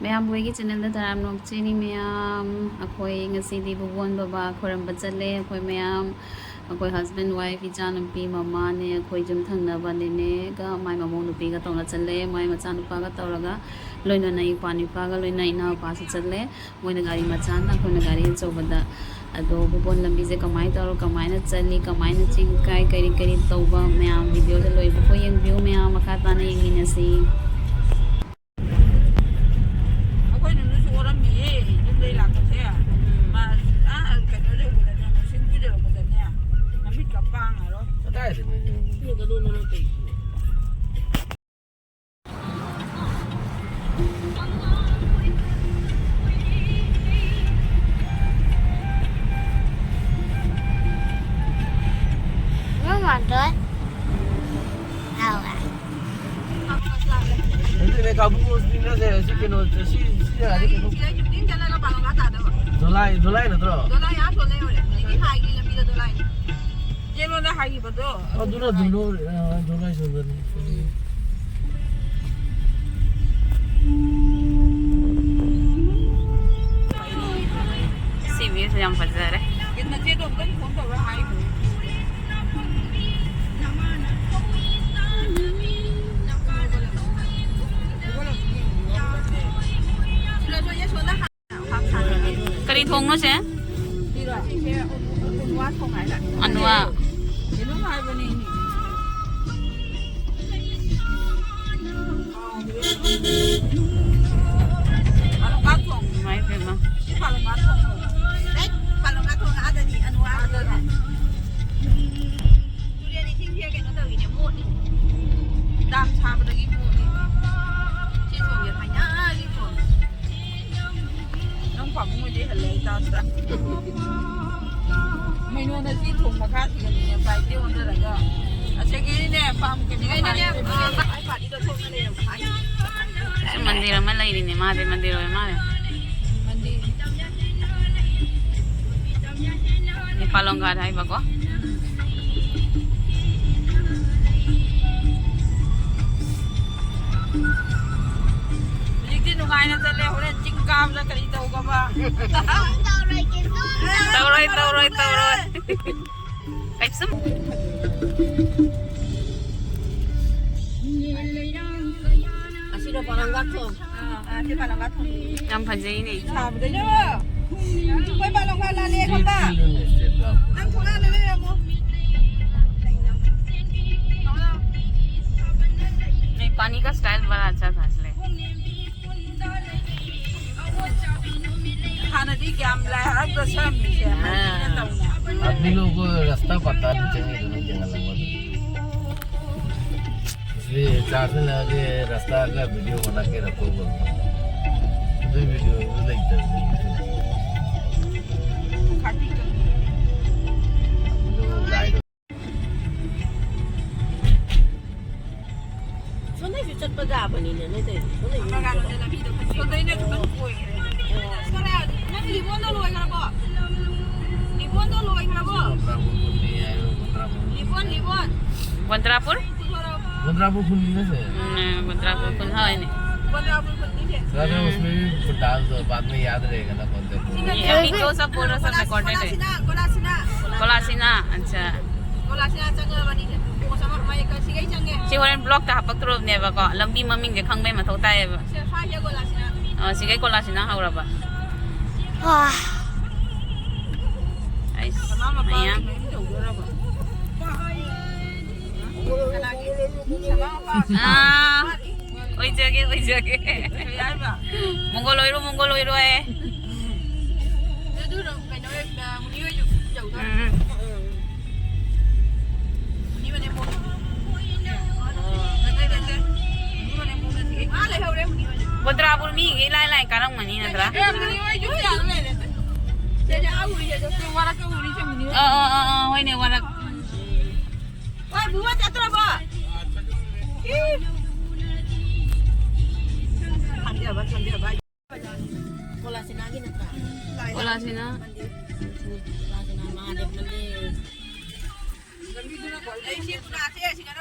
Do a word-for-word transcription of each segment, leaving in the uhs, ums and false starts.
ꯃꯌꯥꯝꯕꯨ ꯑꯩꯒꯤ ꯆꯦꯅꯦꯜꯗ ꯇꯔꯥꯝꯅ ꯑꯣꯛꯆꯔꯤ ꯃꯌꯥꯝ꯫ ꯑꯩꯈꯣꯏ ꯉꯁꯤꯗꯤ ꯚꯨꯕꯣꯟ ꯕꯕꯥ ꯈꯣꯏꯔꯝꯕ ꯆꯠꯂꯦ꯫ ꯑꯩꯈꯣꯏ ꯃꯌꯥꯝ, ꯑꯩꯈꯣꯏ ꯍꯁꯕꯦꯟ, ꯋꯥꯏꯐ, ꯏꯆꯥꯅꯨꯄꯤ, ꯃꯃꯥꯅꯦ, ꯑꯩꯈꯣꯏ ꯌꯨꯝ ꯊꯪꯅꯕ ꯅꯦꯅꯦꯒ ꯃꯥꯏ ꯃꯃꯧ ꯅꯨꯄꯤꯒ ꯇꯧꯅ ꯆꯠꯂꯦ꯫ ꯃꯥꯏ ꯃꯆꯥꯅꯨꯄꯥꯒ ꯇꯧꯔꯒ, ꯂꯣꯏꯅꯅ ꯏꯄ꯭ꯋꯥ ꯅꯤꯄꯥꯒ ꯂꯣꯏꯅ ꯏꯅꯥꯎꯄꯥꯁꯨ ꯆꯠꯂꯦ꯫ ꯃꯣꯏꯅ ꯒꯥꯔꯤ ꯃꯆꯥꯗ, ꯑꯩꯈꯣꯏꯅ ꯒꯥꯔꯤ ꯑꯆꯧꯕꯗ꯫ ꯑꯗꯣ ꯚꯨꯕꯣꯟ ꯂꯝꯕꯤꯁꯦ ꯀꯃꯥꯏꯅ ꯇꯧꯔ, ꯀꯃꯥꯏꯅ ꯆꯠꯂꯤ, ꯀꯃꯥꯏꯅ ꯆꯤꯡ ꯀꯥꯏ, ꯀꯔꯤ ꯀꯔꯤ ꯇꯧꯕ ꯃꯌꯥꯝ ꯚꯤꯗꯤꯑꯣꯗ ꯂꯣꯏꯕꯐꯥꯎ ꯌꯦꯡꯕꯤꯌꯨ ꯃꯌꯥꯝ꯫ ꯃꯈꯥ ꯇꯥꯅ ꯌꯦꯡꯃꯤꯟꯅꯁꯤ꯫ ꯑꯩꯈꯣꯏ ꯅꯨꯃꯤꯠꯁꯨ ꯑꯣꯔꯝꯃꯤꯌꯦ, ꯌꯨꯝꯗꯩ ꯂꯥꯛꯄꯁꯦ꯫ ꯃꯥ, ꯑꯥ, ꯀꯩꯅꯣ ꯌꯧꯕꯗꯅꯦ, ꯃꯁꯤꯡꯕꯨ ꯌꯧꯔꯛꯄꯗꯅꯦ, ꯃꯃꯤꯠꯀ ꯄꯥꯡꯉꯔꯣꯏ꯫ ꯀꯗꯥꯏꯗꯅꯣ? ꯅꯪ ꯃꯥꯟꯗꯣꯏ? ꯍꯥꯎꯋꯦ꯫ ꯑꯗꯨꯅꯦ ꯀꯥꯕꯨ ꯃꯣꯁꯂꯤꯅꯁꯦ ꯁꯤ ꯀꯩꯅꯣ, ꯁꯤ, ꯁꯤ ꯖꯒꯥꯁꯦ ꯀꯩꯅꯣ꯫ ꯁꯤꯗꯩ ꯁꯨꯝ ꯆꯤꯡ ꯆꯠꯂꯒ ꯄꯥꯡꯒꯜ ꯊꯥꯗꯕ꯫ ꯗꯣꯂꯥꯏ, ꯗꯣꯂꯥꯏ ꯅꯠꯇ꯭ꯔꯣ? ꯗꯣꯂꯥꯏ ꯑꯥ ꯁꯣꯝꯗ ꯌꯧꯔꯦ꯫ ꯁꯤꯒꯤ ꯍꯥꯏꯒꯤ ꯂꯝꯕꯤꯗ ꯗꯣꯂꯥꯏꯅꯤ꯫ ꯆꯦ ꯂꯣꯟꯗ ꯍꯥꯏꯈꯤꯕꯗꯣ꯫ ꯑꯗꯨꯅ ꯗꯣꯂꯣ-, ꯑ, ꯗꯣꯂꯥꯏ ꯁꯣꯝꯗꯅꯤ꯫ ꯎꯝ꯫ ꯁꯤ ꯚ꯭ꯌꯨꯁꯦ ꯌꯥꯝ ꯐꯖꯔꯦ꯫ ꯅꯆꯦꯗꯣ ꯑꯝꯇꯪ ꯐꯣꯟ ꯇꯧꯔ ꯍꯥꯏꯈꯣ꯫ ꯀꯔꯤ ꯊꯣꯡꯅꯣ ꯆꯦ? ꯁꯤꯔꯣ? ꯁꯤꯁꯦ ꯑꯅꯨꯋꯥ ꯊꯣꯡ ꯍꯥꯏꯕ꯫ ꯑꯅꯨꯋꯥ꯫ ꯌꯦꯔꯨꯝ ꯍꯥꯏꯕꯅꯤ꯫ ꯏꯃꯥꯏ ꯄꯦꯝꯃ꯫ ꯁꯤ ꯄꯥꯂꯪꯒꯥ ꯊꯣꯡ꯫ ꯑꯩ ꯄꯥꯂꯪꯒꯥ ꯊꯣꯡ ꯑꯥꯗꯅꯤ, ꯑꯅꯨꯋꯥ ꯑꯥꯗꯅꯤ꯫ ꯇꯨꯔꯦꯟ ꯏꯁꯤꯡꯁꯦ ꯀꯩꯅꯣ ꯇꯧꯋꯤꯅꯦ, ꯃꯣꯠꯂꯤ꯫ ꯗꯥꯝ ꯁꯥꯕꯗꯒꯤ ꯃꯣꯠꯂꯤ꯫ ꯁꯤ ꯊꯣꯡꯁꯦ ꯊꯥꯏꯅꯒꯤ ꯊꯣꯡ꯫ ꯅꯪ ꯄꯥꯕꯨꯡ ꯍꯣꯏꯗꯤ ꯍꯜꯂꯦ ꯑꯩ ꯇꯥꯗ꯭ꯔꯥ? ꯃꯩꯅꯣꯟꯗ ꯁꯤ ꯊꯣꯡ ꯃꯈꯥꯁꯤꯒꯅꯤꯅꯦ, ꯄꯥꯏꯞꯇꯤ ꯑꯣꯟꯊꯔꯒ꯫ ꯑꯁꯤꯒꯤꯅꯦ, ꯄꯥꯝ ꯀꯩꯅꯣ ꯁꯤꯒꯅꯤꯅꯦ, ꯍꯥꯏ꯫ ꯑ, ꯃꯥꯏ ꯄꯥꯔꯇꯤꯗꯣ ꯊꯣꯛꯑꯒ ꯂꯩꯔꯝꯃꯣ ꯍꯥꯏ꯫ ꯃꯟꯗꯤꯔ ꯑꯃ ꯂꯩꯔꯤꯅꯦ, ꯃꯍꯥꯗꯦꯕ ꯃꯟꯗꯤꯔ ꯑꯣꯏꯔ ꯃꯥꯜꯂꯦ꯫ ꯃꯟꯗꯤꯔ꯫ ꯅꯤꯄꯥꯂꯣꯡ ꯘꯥꯠ ꯍꯥꯏꯕꯀꯣ꯫ ꯍꯧꯖꯤꯛꯇꯤ ꯅꯨꯡ- ꯀꯥꯏꯅ ꯆꯠꯂꯦ, ꯍꯣꯔꯦꯟ ꯆꯤꯡ ꯀꯥꯕꯗ ꯀꯔꯤ ꯇꯧꯒꯕ? ꯇꯧꯔꯣꯏ, ꯇꯧꯔꯣꯏ, ꯇꯧꯔꯣꯏ꯫ ꯀꯩꯁꯨꯝ꯫ ꯑꯁꯤꯅ ꯄꯥꯂꯪꯒꯥ ꯊꯣꯡ꯫ ꯑꯥ, ꯑꯥ, ꯁꯤ ꯄꯥꯂꯪꯒꯥ ꯊꯣꯡ꯫ ꯌꯥꯝ ꯐꯖꯩꯅꯦ꯫ ꯁꯥꯕꯗꯩꯅꯦ꯫ ꯑꯩꯈꯣꯏ ꯄꯥꯂꯪꯒꯥ ꯂꯥꯜꯂꯦ, ꯈꯣꯠꯄ꯫ ꯅꯪ ꯊꯣꯛꯂꯛꯑ ꯂꯩꯔꯝꯃꯣ꯫ नहीं, पानी का स्टाइल बड़ा अच्छा था इसलिए। ꯍꯥꯟꯅꯗꯤ ꯌꯥꯝ ꯂꯥꯏ ꯍꯔꯥꯎꯗ ꯁꯦꯝꯃꯤꯁꯦ, ꯃꯩꯇꯩꯅ ꯇꯧꯅ꯫ ꯑꯗꯨ ꯂꯣꯒꯣ ꯔꯁꯇꯥ ꯄꯇꯥ ꯆꯪꯉꯦ, ꯑꯗꯨꯝ ꯌꯦꯡꯍꯜꯂꯝꯃꯣ ꯑꯗꯨꯝ꯫ इसलिए चार दिन लगे रास्ता का वीडियो बना के रखो बोल। अभी वीडियो नहीं चल रही। ꯁꯣꯝꯗꯩꯁꯨ ꯆꯠꯄ ꯌꯥꯕꯅꯤꯅꯦ, ꯅꯣꯏ ꯇꯧꯔꯤꯗꯣ꯫ ꯁꯣꯝꯗꯩꯁꯨ ꯆꯠꯄ꯫ ꯁꯣꯝꯗꯩꯅ ꯈꯤꯇꯪ ꯑꯣꯏꯈ꯭ꯔꯦ꯫ ꯅꯪ ꯂꯤꯕꯣꯟꯗꯣ ꯂꯣꯏꯈ꯭ꯔꯕꯣ? ꯂꯤꯕꯣꯟꯗꯣ ꯂꯣꯏꯈ꯭ꯔꯕꯣ? ꯂꯤꯕꯣꯟ, ꯂꯤꯕꯣꯟ꯫ ꯕꯣꯟꯗ꯭ꯔꯥꯄꯨꯔ? ꯄꯨꯊꯣꯔꯛꯑꯣ꯫ ꯕꯣꯟꯗ꯭ꯔꯥꯄꯨꯔ ꯈꯨꯟꯒꯤꯅꯦ ꯁꯦ꯫ ꯎꯝ, ꯕꯣꯟꯗ꯭ꯔꯥꯄꯨꯔ ꯈꯨꯟ ꯍꯣꯏꯅꯦ꯫ ꯕꯣꯟꯗ꯭ꯔꯥꯄꯨꯔ ꯈꯨꯟꯒꯤꯅꯦ꯫ ꯎꯝ꯫ उसमें भी डाल दो, बाद में याद रहेगा ना ꯕꯣꯟꯗ꯭ꯔꯥꯄꯨꯔ। ये वीडियो सब पूरा सब रिकॉर्डेड है। ꯀꯣꯂꯥꯁꯤꯅꯥ, ꯀꯣꯂꯥꯁꯤꯅꯥ꯫ ꯀꯣꯂꯥꯁꯤꯅꯥ, ꯑꯠꯆꯥ꯫ ꯀꯣꯂꯥꯁꯤꯅꯥ ꯆꯪꯉꯕꯅꯤꯅꯦ꯫ ꯄꯣꯁ ꯑꯃ ꯃꯌꯦꯛ ꯁꯤꯒꯩ ꯆꯪꯉꯦ꯫ ꯁꯤ ꯍꯣꯔꯦꯟ ꯕ꯭ꯂꯣꯛꯇ ꯍꯥꯄꯛꯇꯣꯔꯕꯅꯦꯕꯀꯣ꯫ ꯂꯝꯕꯤ ꯃꯃꯤꯡꯁꯦ ꯈꯪꯕꯩ ꯃꯊꯧ ꯇꯥꯏꯌꯦꯕ꯫ ꯁꯦ, ꯐꯥꯏꯁꯦ ꯀꯣꯂꯥꯁꯤꯅꯥ꯫ ꯑ, ꯁꯤꯒꯩ ꯀꯣꯂꯥꯁꯤꯅꯥ ꯍꯧꯔꯕ꯫ ꯑꯥ꯫ ꯑꯩꯁ, ꯃꯃꯥ ꯃꯄꯥ ꯃꯌꯥꯝ꯫ ꯃꯌꯨꯝ ꯇꯧꯗꯣꯔꯕ? ꯀꯅꯥꯒꯤ? ꯃꯃꯥ ꯃꯄꯥ꯫ ꯑꯥ꯫ ꯑꯣꯏꯖꯒꯦ, ꯑꯣꯏꯖꯒꯦ꯫ ꯀꯩ ꯍꯥꯏꯕ? ꯃꯣꯡꯒꯣꯜ ꯑꯣꯏꯔꯣ, ꯃꯣꯡꯒꯣꯜ ꯑꯣꯏꯔꯣ ꯍꯥꯏꯌꯦ꯫ ꯑꯗꯨ ꯀꯩꯅꯣ, ꯑ, ꯃꯨꯅꯤ ꯍꯣꯏꯁꯨ ꯌꯧꯗꯣꯔꯦ꯫ ꯎꯝ꯫ ꯃꯨꯅꯤ ꯃꯅꯦꯝꯕꯣꯛ꯫ ꯅꯠꯇꯦ, ꯅꯠꯇꯦ꯫ ꯃꯨꯅꯤ ꯃꯅꯦꯝꯕꯣꯛ ꯅꯠꯇꯦ꯫ ꯑꯥ, ꯂꯩꯍꯧꯔꯦ ꯃꯨꯅꯤ ꯍꯣꯏꯁꯨ꯫ ꯕꯣꯟꯗ꯭ꯔꯥꯄꯨꯔ ꯃꯤꯒꯩ ꯂꯥꯏ ꯂꯥꯏ ꯀꯥꯔꯝꯒꯅꯤ ꯅꯠꯇ꯭ꯔꯥ? ꯑꯦ, ꯃꯨꯅꯤ ꯍꯣꯏꯁꯨ ꯌꯥꯝ ꯂꯩꯔꯦ꯫ ꯁꯤꯗ ꯑꯥ ꯎꯔꯤꯁꯦ, ꯁꯤ ꯋꯥꯔꯛꯇ ꯎꯔꯤꯁꯦ ꯃꯨꯅꯤ ꯍꯣꯏ꯫ ꯑꯥ, ꯑꯥ, ꯑꯥ, ꯑꯥ, ꯍꯣꯏꯅꯦ, ꯋꯥꯔꯛ꯫ ꯍꯣꯏ, ꯕꯨꯡꯉꯣ ꯆꯠꯇ꯭ꯔꯕꯣ? ꯏ! ꯊꯥꯡꯖꯕ, ꯊꯥꯡꯖꯕ꯫ ꯀꯣꯂꯥꯁꯤꯅꯥꯒꯤ ꯅꯠꯇ꯭ꯔꯥ? ꯀꯣꯂꯥꯁꯤꯅꯥ꯫ ꯀꯣꯂꯥꯁꯤꯅꯥ ꯃꯍꯥꯗꯦꯕ ꯃꯟꯗꯤꯔ꯫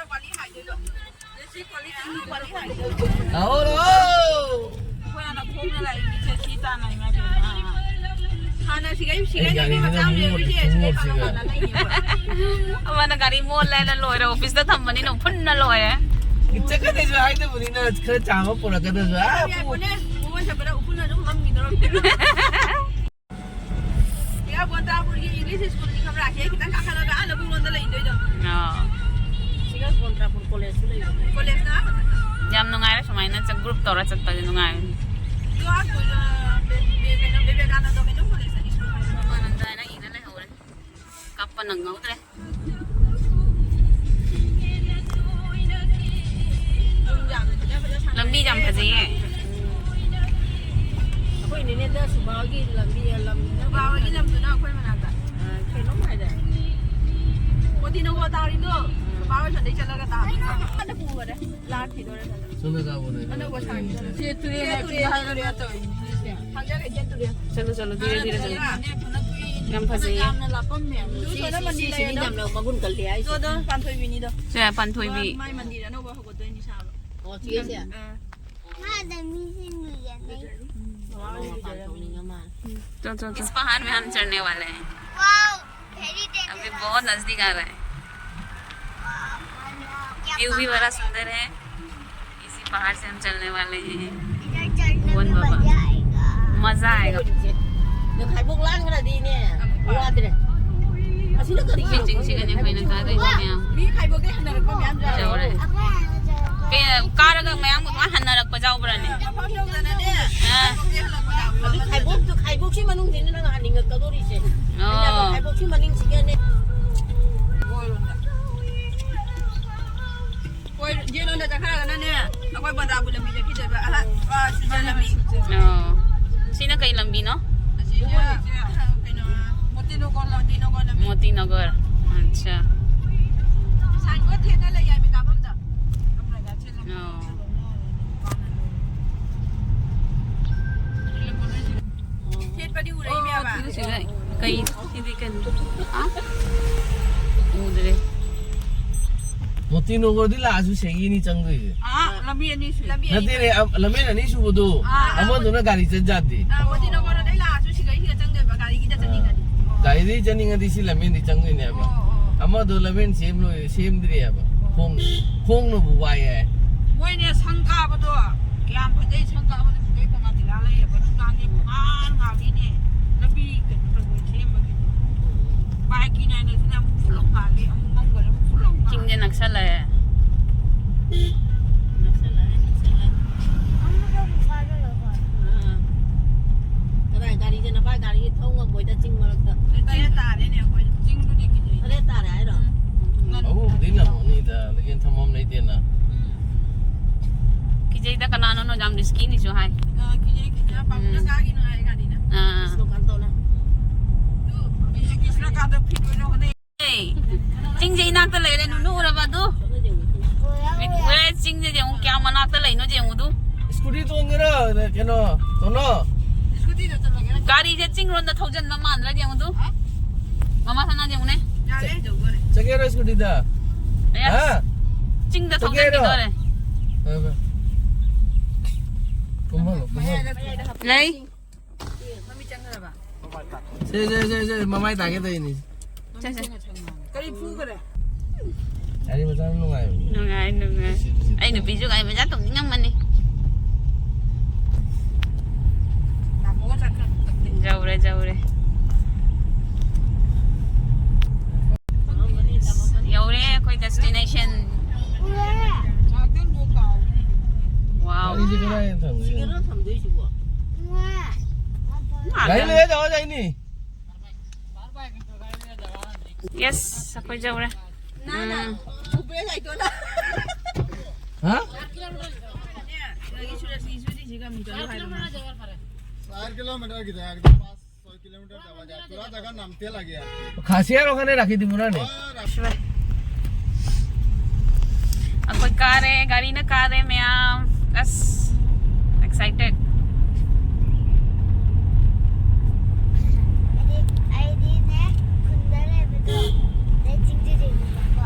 ꯂꯥꯛꯑꯣ, ꯂꯥꯛꯑꯣ꯫ ꯍꯥꯟꯅ ꯁꯤꯒꯩ, ꯁꯤꯒꯩ ꯑꯩ ꯒꯥꯔꯤꯁꯤꯅ ꯃꯆꯥ ꯑꯃ ꯃꯣꯠꯂꯤ, ꯂꯩꯔꯨꯁꯦ, ꯁꯤꯒꯩ ꯈꯣꯡꯃꯣꯠꯁꯤꯒ꯫ ꯈꯥꯡꯉ ꯂꯩꯅꯦꯕ꯫ ꯑꯃꯅ ꯒꯥꯔꯤ ꯃꯣꯠꯂꯦꯅ ꯂꯣꯏꯔꯦ, ꯑꯣꯐꯤꯁꯇ ꯊꯝꯕꯅꯤꯅ ꯎꯐꯨꯟꯅ ꯂꯣꯏꯔꯦ꯫ ꯆꯠꯀꯗꯣꯏꯁꯨ ꯍꯥꯏꯗꯕꯅꯤꯅ ꯈꯔ ꯆꯥꯝꯃ ꯄꯨꯔꯛꯀꯗꯣꯏꯁꯨ꯫ ꯑꯥ, ꯌꯥꯏ, ꯄꯨ- ꯄꯨꯅꯦ, ꯃꯉꯣꯟ ꯆꯠꯄꯗ ꯎꯐꯨꯟꯅ ꯑꯗꯨꯝ ꯃꯝꯈꯤꯗꯧꯔꯕꯅꯤ꯫ ꯁꯤꯒ ꯕꯣꯟꯇꯥꯄꯨꯔꯒꯤ ꯏꯪꯂꯤꯁ ꯁ꯭ꯀꯨꯜꯒꯤ ꯈꯪꯕ꯭ꯔꯥ? ꯁꯤꯗꯩ ꯈꯤꯇꯪ ꯀꯥꯈꯠꯂꯒ ꯑꯥ ꯂꯧꯕꯨꯛ ꯂꯣꯝꯗ ꯂꯩꯗꯣꯏꯗꯣ꯫ ꯑꯥ꯫ ꯁꯤꯒ ꯕꯣꯟꯇꯥꯄꯨꯔ ꯀꯣꯂꯦꯖꯁꯨ ꯂꯩꯕꯅꯦ꯫ ꯀꯣꯂꯦꯖꯅ ꯑꯥ ꯃꯊꯛꯇ꯫ ꯌꯥꯝ ꯅꯨꯡꯉꯥꯏꯔꯦ ꯁꯨꯃꯥꯏꯅ ꯆꯠ-, ꯒ꯭ꯔꯨꯞ ꯇꯧꯔ ꯆꯠꯄꯁꯦ ꯅꯨꯡꯉꯥꯏꯕꯅꯤ꯫ ꯑꯗꯣ ꯑꯥ ꯀꯣꯏ-, ꯑꯥ, ꯕꯦ-, ꯕꯦ-, ꯀꯩꯅꯣ, ꯕꯤꯕꯦꯀꯥꯅꯟꯗ ꯀꯩꯅꯣ ꯀꯣꯂꯦꯖ ꯍꯥꯏꯗꯤ ꯁ꯭ꯀꯨꯜ ꯍꯥꯏꯕ꯫ ꯕꯤꯕꯦꯀꯥꯅꯟꯗ ꯍꯥꯏꯅ ꯏꯔ ꯂꯩꯍꯧꯔꯦ꯫ ꯀꯥꯞꯄ ꯅꯪꯍꯧꯗ꯭ꯔꯦ꯫ ꯂꯝꯕꯤ ꯌꯥꯝ ꯐꯖꯩꯌꯦ꯫ ꯑꯩꯈꯣꯏ ꯅꯦꯅꯦꯗ ꯁꯨꯕꯥꯒꯤ ꯂꯝꯕꯤ, ꯂꯝ-, ꯁꯨꯕꯥ ꯍꯣꯏꯒꯤ ꯂꯝꯗꯨꯅ ꯑꯩꯈꯣꯏ ꯃꯅꯥꯛꯇ꯫ ꯑ, ꯀꯩꯅꯣꯝ ꯍꯥꯏꯗꯥꯏ? ꯃꯣꯇꯤꯅꯒꯔ ꯇꯥꯔꯤꯗꯣ, ꯁꯨꯕꯥ ꯍꯣꯏ ꯁꯣꯝꯗꯩ ꯆꯠꯂꯒ ꯇꯥꯕꯅꯤꯀꯣ꯫ ꯍꯥꯟꯅ ꯄꯨꯈꯔꯦ꯫ ꯂꯥꯛꯈꯤꯗꯣꯔꯦ ꯐꯖꯅ꯫ ꯁꯣꯝꯗ ꯀꯥꯕꯅꯦ꯫ ꯑꯅꯧꯕ ꯁꯥꯔꯤꯗꯣ꯫ ꯁꯤ ꯇꯨꯔꯦꯜ ꯍꯥꯏꯕꯅꯤ ꯍꯥꯏꯔꯒ ꯇꯧꯔꯤꯅꯤ꯫ ꯆꯠꯂꯨ, ꯆꯠꯂꯨ, ꯙꯤꯔꯦ, ꯙꯤꯔꯦ ꯆꯠꯂꯨ꯫ ꯌꯥꯝ ꯐꯖꯩꯌꯦ꯫ ꯌꯥꯝꯅ ꯂꯥꯞꯄꯝꯃꯦ꯫ ꯁꯤ, ꯁꯤ, ꯁꯤ, ꯁꯤꯅꯤ ꯌꯥꯝꯅ ꯃꯒꯨꯟ ꯀꯜꯂꯤ ꯍꯥꯏꯁꯦ꯫ ꯑꯗꯣ, ꯑꯗꯣ ꯄꯥꯟꯊꯣꯏꯕꯤꯅꯤꯗꯣ꯫ ꯁꯦ, ꯄꯥꯟꯊꯣꯏꯕꯤ꯫ ꯃꯥꯏ ꯃꯟꯗꯤꯔ ꯑꯅꯧꯕ ꯍꯧꯒꯠꯇꯣꯏꯅꯤ ꯁꯥꯕ꯫ ꯑꯣ, ꯆꯦꯁꯦ? ꯑꯥ꯫ ꯃꯥꯗ ꯃꯤꯁꯤꯡ ꯂꯨꯖꯅꯩ꯫ ꯃꯃꯥ ꯍꯣꯏ ꯂꯨꯖꯔꯝꯃꯤ꯫ ꯆꯣ, ꯆꯣ, ꯆꯣ꯫ इस पहाड़ में हम चढ़ने वाले हैं। अभी बहुत नजदीक आ रहा है। व्यू भी बड़ा सुंदर है। इसी पहाड़ से हम चलने वाले हैं। इधर चढ़ने भुवन में बाबा। मजा आएगा। मजा आएगा। ꯅꯪ ꯈꯥꯏꯕꯣꯛ ꯂꯥꯟꯈ꯭ꯔꯗꯤꯅꯦ, ꯋꯥꯗ꯭ꯔꯦ꯫ ꯑꯁꯤꯅ ꯀꯔꯤꯒꯤꯅꯣ ꯆꯤꯡꯁꯤꯒꯅꯦ ꯑꯩꯈꯣꯏꯅ ꯀꯥꯗꯣꯏꯁꯦ ꯃꯌꯥꯝ꯫ ꯃꯤ ꯈꯥꯏꯕꯣꯛꯇꯩ ꯍꯟꯅꯔꯛꯄ ꯃꯌꯥꯝ ꯌꯥꯎꯔꯦ꯫ ꯑꯩꯈꯣꯏ ꯍꯥꯟꯅ ꯆꯠꯂꯛꯄ꯫ ꯀꯦ-, ꯀꯥꯔꯒ ꯃꯌꯥꯝꯒ ꯑꯗꯨꯃꯥꯏꯅ ꯍꯟꯅꯔꯛꯄ ꯌꯥꯎꯕ꯭ꯔꯅꯦ? ꯌꯥꯝ ꯐꯥꯎꯗꯧꯗꯅꯅꯦ꯫ ꯑꯥ꯫ ꯈꯥꯏꯕꯣꯛꯇꯩ ꯍꯜꯂꯛꯄ ꯌꯥꯎꯔꯦ꯫ ꯑꯗꯨ ꯈꯥꯏꯕꯣꯛꯇꯨ, ꯈꯥꯏꯕꯣꯛꯁꯤ ꯃꯅꯨꯡꯁꯤꯅ ꯅꯪ ꯍꯟꯅꯤꯡꯉꯛꯀꯗꯧꯔꯤꯁꯦ꯫ ꯑꯣ꯫ ꯑꯩꯅ ꯈꯥꯏꯕꯣꯛꯁꯤ ꯃꯅꯤꯡꯁꯤꯒꯅꯦ꯫ ꯍꯣꯏ, ꯌꯦꯠꯂꯣꯝꯗ ꯆꯠꯈ꯭ꯔꯒꯅꯅꯦ, ꯑꯩꯈꯣꯏ ꯕꯣꯟꯗꯥꯄꯨꯔ ꯂꯝꯕꯤ ꯆꯠꯈꯤꯗꯣꯏꯕ꯫ ꯑꯍ, ꯑ, ꯁꯤꯖ ꯂꯝꯕꯤ꯫ ꯑꯣ꯫ ꯁꯤꯅ ꯀꯩ ꯂꯝꯕꯤꯅꯣ? ꯑꯁꯤꯁꯦ, ꯀꯩꯅꯣ, ꯃꯣꯇꯤꯅꯒꯔ, ꯃꯣꯇꯤꯅꯒꯔ ꯂꯝꯕꯤ꯫ ꯃꯣꯇꯤꯅꯒꯔ꯫ ꯑꯠꯆꯥ꯫ ꯁꯥꯏꯟꯕꯣꯔꯗ ꯊꯦꯠꯅ ꯂꯩ ꯍꯥꯏꯃꯤ ꯀꯥꯐꯝꯗ꯫ ꯑꯣ꯫ ꯊꯦꯠꯄꯗꯤ ꯎꯔꯛꯏꯅꯦꯕ꯫ ꯁꯤꯗ ꯀꯩ, ꯁꯤꯗꯤ ꯀꯩꯅꯣ? ꯑ? ꯎꯗ꯭ꯔꯦ꯫ ꯃꯣꯇꯤꯅꯒꯔꯗꯤ ꯂꯥꯛꯑꯁꯨ ꯁꯤꯒꯤꯅꯤ ꯆꯪꯗꯣꯏꯁꯦ꯫ ꯑꯥ, ꯂꯝꯕꯤ ꯑꯅꯤ ꯁꯨꯏ꯫ ꯂꯝꯕꯤ ꯑꯅꯤ ꯅꯠꯇꯦꯅꯦ, ꯁꯨꯏ꯫ ꯑ, ꯂꯝꯕꯦꯟ ꯑꯅꯤ ꯁꯨꯕꯗꯣ, ꯑꯥ, ꯑꯥ, ꯑꯃꯗꯨꯅ ꯒꯥꯔꯤ ꯆꯠ ꯌꯥꯗꯦ꯫ ꯑꯥ, ꯃꯣꯇꯤꯅꯒꯔꯗꯩ ꯂꯥꯛꯑꯁꯨ ꯁꯤꯒꯩꯁꯤꯗ ꯆꯪꯗꯣꯏꯕ, ꯒꯥꯔꯤꯒꯤꯗ ꯑꯥ꯫ ꯆꯠꯅꯤꯡꯉꯗꯤ꯫ ꯑꯣ꯫ ꯒꯥꯔꯤꯗꯩ ꯆꯠꯅꯤꯡꯉꯗꯤ ꯁꯤ ꯂꯝꯕꯦꯟꯗꯤ ꯆꯪꯗꯣꯏꯅꯦꯕ꯫ ꯑꯣ, ꯑꯣ꯫ ꯑꯃꯗꯣ ꯂꯝꯕꯦꯟ ꯁꯦꯝꯂꯣꯏ-, ꯁꯦꯝꯗ꯭ꯔꯤꯑꯕ꯫ ꯑꯣ꯫ ꯈꯣꯡ-, ꯈꯣꯡꯅꯕꯨ ꯋꯥꯏ ꯍꯥꯏ꯫ ꯃꯣꯏꯅꯦ ꯁꯪ ꯀꯥꯕꯗꯣ ꯀꯌꯥꯝ ꯐꯖꯩ, ꯁꯪ ꯀꯥꯕꯗꯣ ꯁꯤꯗꯩ ꯇꯣꯉꯥꯟ ꯇꯤꯂꯥ ꯂꯩꯌꯦꯕ, ꯅꯨꯡꯗꯥꯡꯒꯤ ꯄꯨꯡꯉꯥꯟ ꯉꯥꯜꯂꯤꯅꯦ꯫ ꯂꯝꯕꯤ ꯀꯩꯅꯣ ꯇꯧꯕꯩ ꯁꯦꯝꯕꯒꯤꯗꯣ꯫ ꯕꯥꯏꯛꯀꯤꯅꯦ ꯍꯥꯏꯅ ꯁꯤꯅ ꯑꯃꯨꯛ ꯐꯨꯜ ꯑꯃꯨꯛ ꯉꯥꯜꯂꯤ, ꯑꯃꯨꯛ ꯃꯝꯈꯔꯦ, ꯑꯃꯨꯛ ꯐꯨꯜ ꯑꯃꯨꯛ ꯉꯥꯜꯂꯤ꯫ ꯆꯤꯡꯁꯦ ꯅꯛꯁꯜꯂꯛꯑꯦ꯫ ꯅꯛꯁꯜꯂꯛꯑꯦ, ꯅꯛꯁꯜꯂꯛꯑꯦ꯫ ꯑꯥ꯫ ꯀꯗꯥꯏ ꯒꯥꯔꯤꯁꯦ ꯅꯄꯥ ꯒꯥꯔꯤ ꯊꯧ ꯉꯝꯃꯣꯏꯗ ꯆꯤꯡ ꯃꯔꯛꯇ꯫ ꯇꯔꯦꯠ ꯇꯥꯔꯦꯅꯦ ꯑꯩꯈꯣꯏ꯫ ꯆꯤꯡꯗꯨꯗꯤ ꯀꯤꯖꯩ꯫ ꯇꯔꯦꯠ ꯇꯥꯔꯦ ꯍꯥꯏꯔꯣ? ꯎꯝ꯫ ꯉꯟ- ꯑꯍꯨꯝꯗꯤ ꯅꯪꯅꯤꯗ, ꯂꯩꯒꯦꯟ ꯊꯝꯐꯝ ꯂꯩꯇꯦꯅ꯫ ꯎꯝ꯫ ꯀꯤꯖꯩꯗ ꯀꯅꯥꯅꯣꯅꯣ ꯌꯥꯝ ꯔꯤꯁꯀꯤꯅꯤꯁꯨ ꯍꯥꯏ꯫ ꯑ, ꯀꯤꯖꯩ, ꯀꯤꯖꯩ꯫ ꯄꯥꯕꯨꯡꯅ ꯎꯝ꯫ ꯀꯥꯒꯤꯅꯣ ꯍꯥꯏ ꯒꯥꯔꯤꯅ꯫ ꯑꯥ꯫ ꯀ꯭ꯔꯤꯁꯅꯀꯥꯟꯇ ꯐꯤꯠ ꯑꯣꯏꯅ ꯍꯣꯠꯅꯩ꯫ ꯑꯦ, ꯆꯤꯡꯁꯦ ꯏꯅꯥꯛꯇ ꯂꯩꯔꯦ, ꯅꯨꯅꯨ ꯎꯔꯕ ꯑꯗꯨ? ꯋꯦ, ꯆꯤꯡꯁꯦ ꯌꯦꯡꯉꯨ, ꯀꯌꯥꯝ ꯃꯅꯥꯛꯇ ꯂꯩꯅꯣ ꯌꯦꯡꯉꯨ ꯑꯗꯨ꯫ ꯁ꯭ꯀꯨꯇꯤ ꯇꯣꯡꯒꯦꯔꯣ, ꯀꯩꯅꯣ, ꯇꯣꯅꯣ? ꯒꯥꯔꯤꯁꯦ ꯆꯤꯡꯔꯣꯝꯗ ꯊꯧꯖꯟꯕ ꯃꯥꯟꯗ꯭ꯔꯥ ꯌꯦꯡꯉꯨ ꯑꯗꯨ꯫ ꯃꯃꯥ ꯁꯅꯥ ꯌꯦꯡꯉꯨꯅꯦ꯫ ꯆꯠꯀꯦꯔꯣ ꯁ꯭ꯀꯨꯇꯤꯗ? ꯑꯌꯥ, ꯍꯥ? ꯆꯤꯡꯗ ꯆꯠꯀꯦꯔꯣ? ꯊꯧꯖꯟꯈꯤꯗꯣꯔꯦ꯫ ꯍꯣꯏ, ꯍꯣꯏ꯫ ꯀꯨꯝꯍꯜꯂꯣ, ꯀꯨꯝꯍꯜꯂꯣ꯫ ꯂꯩ꯫ ꯁꯦ, ꯁꯦ, ꯁꯦ, ꯁꯦ, ꯃꯃꯥꯏ ꯇꯥꯒꯦ ꯇꯧꯔꯤꯅꯤ꯫ ꯁꯦ, ꯁꯦ꯫ ꯀꯔꯤ ꯐꯨꯈꯔꯦ? ꯒꯥꯔꯤ ꯃꯆꯥꯅ ꯅꯨꯡꯉꯥꯏꯕꯅꯤ꯫ ꯅꯨꯡꯉꯥꯏ, ꯅꯨꯡꯉꯥꯏ꯫ ꯁꯤ, ꯁꯤ, ꯁꯤ꯫ ꯑꯩ ꯅꯨꯄꯤꯁꯨ ꯒꯥꯔꯤ ꯃꯆꯥ ꯇꯣꯡꯅꯤꯡꯉꯝꯃꯅꯤ꯫ ꯌꯧꯔꯦ, ꯌꯧꯔꯦ꯫ ꯌꯧꯔꯦ ꯑꯩꯈꯣꯏ destination꯫ Wow꯫ ꯒꯥꯔꯤꯁꯦ ꯀꯗꯥꯏꯗ ꯊꯝꯒꯦ? ꯒꯥꯔꯤ ꯂꯩꯔ ꯇꯧꯔ ꯆꯠꯅꯤ꯫ Yes, ꯑꯩꯈꯣꯏ ꯌꯧꯔꯦ꯫ ꯎꯝ꯫ ꯍꯥ? চার কিলোমিটার কি যায়, একদম পাঁচ ছয় কিলোমিটার যাওয়া যায়। তোরা জায়গা নামতে লাগে আর কি। খাসিয়ার ওখানে রাখি দিব না নে? ꯑꯩꯈꯣꯏ ꯀꯥꯔꯦ, ꯒꯥꯔꯤꯅ ꯀꯥꯔꯦ ꯃꯌꯥꯝ꯫ ꯑꯁ, excited꯫ ꯑꯩꯗꯤ, ꯑꯩꯗꯤꯅꯦ, ꯈꯨꯟꯗ ꯂꯩꯕꯗꯣ, ꯑꯗꯩ ꯆꯤꯡꯗ ꯂꯩꯕꯗꯣꯀꯣ,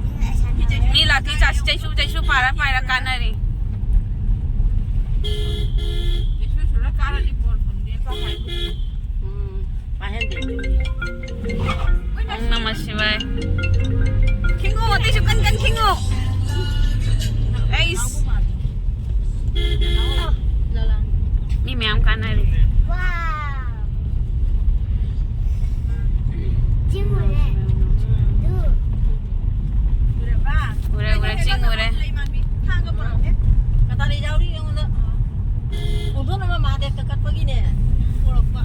ꯆꯤꯡ ꯑꯁꯥꯡ ꯃꯤ ꯂꯥꯛꯇꯤ ꯆꯥꯁꯤ, ꯆꯩꯁꯨ, ꯆꯩꯁꯨ ꯄꯥꯏꯔ ꯄꯥꯏꯔ ꯀꯥꯟꯅꯔꯤ꯫ ꯍꯧꯗꯣꯡ ꯑꯃ ꯃꯥ ꯗꯦꯛꯇ ꯀꯠꯄꯒꯤꯅꯦ ꯄꯨꯔꯛꯄ꯫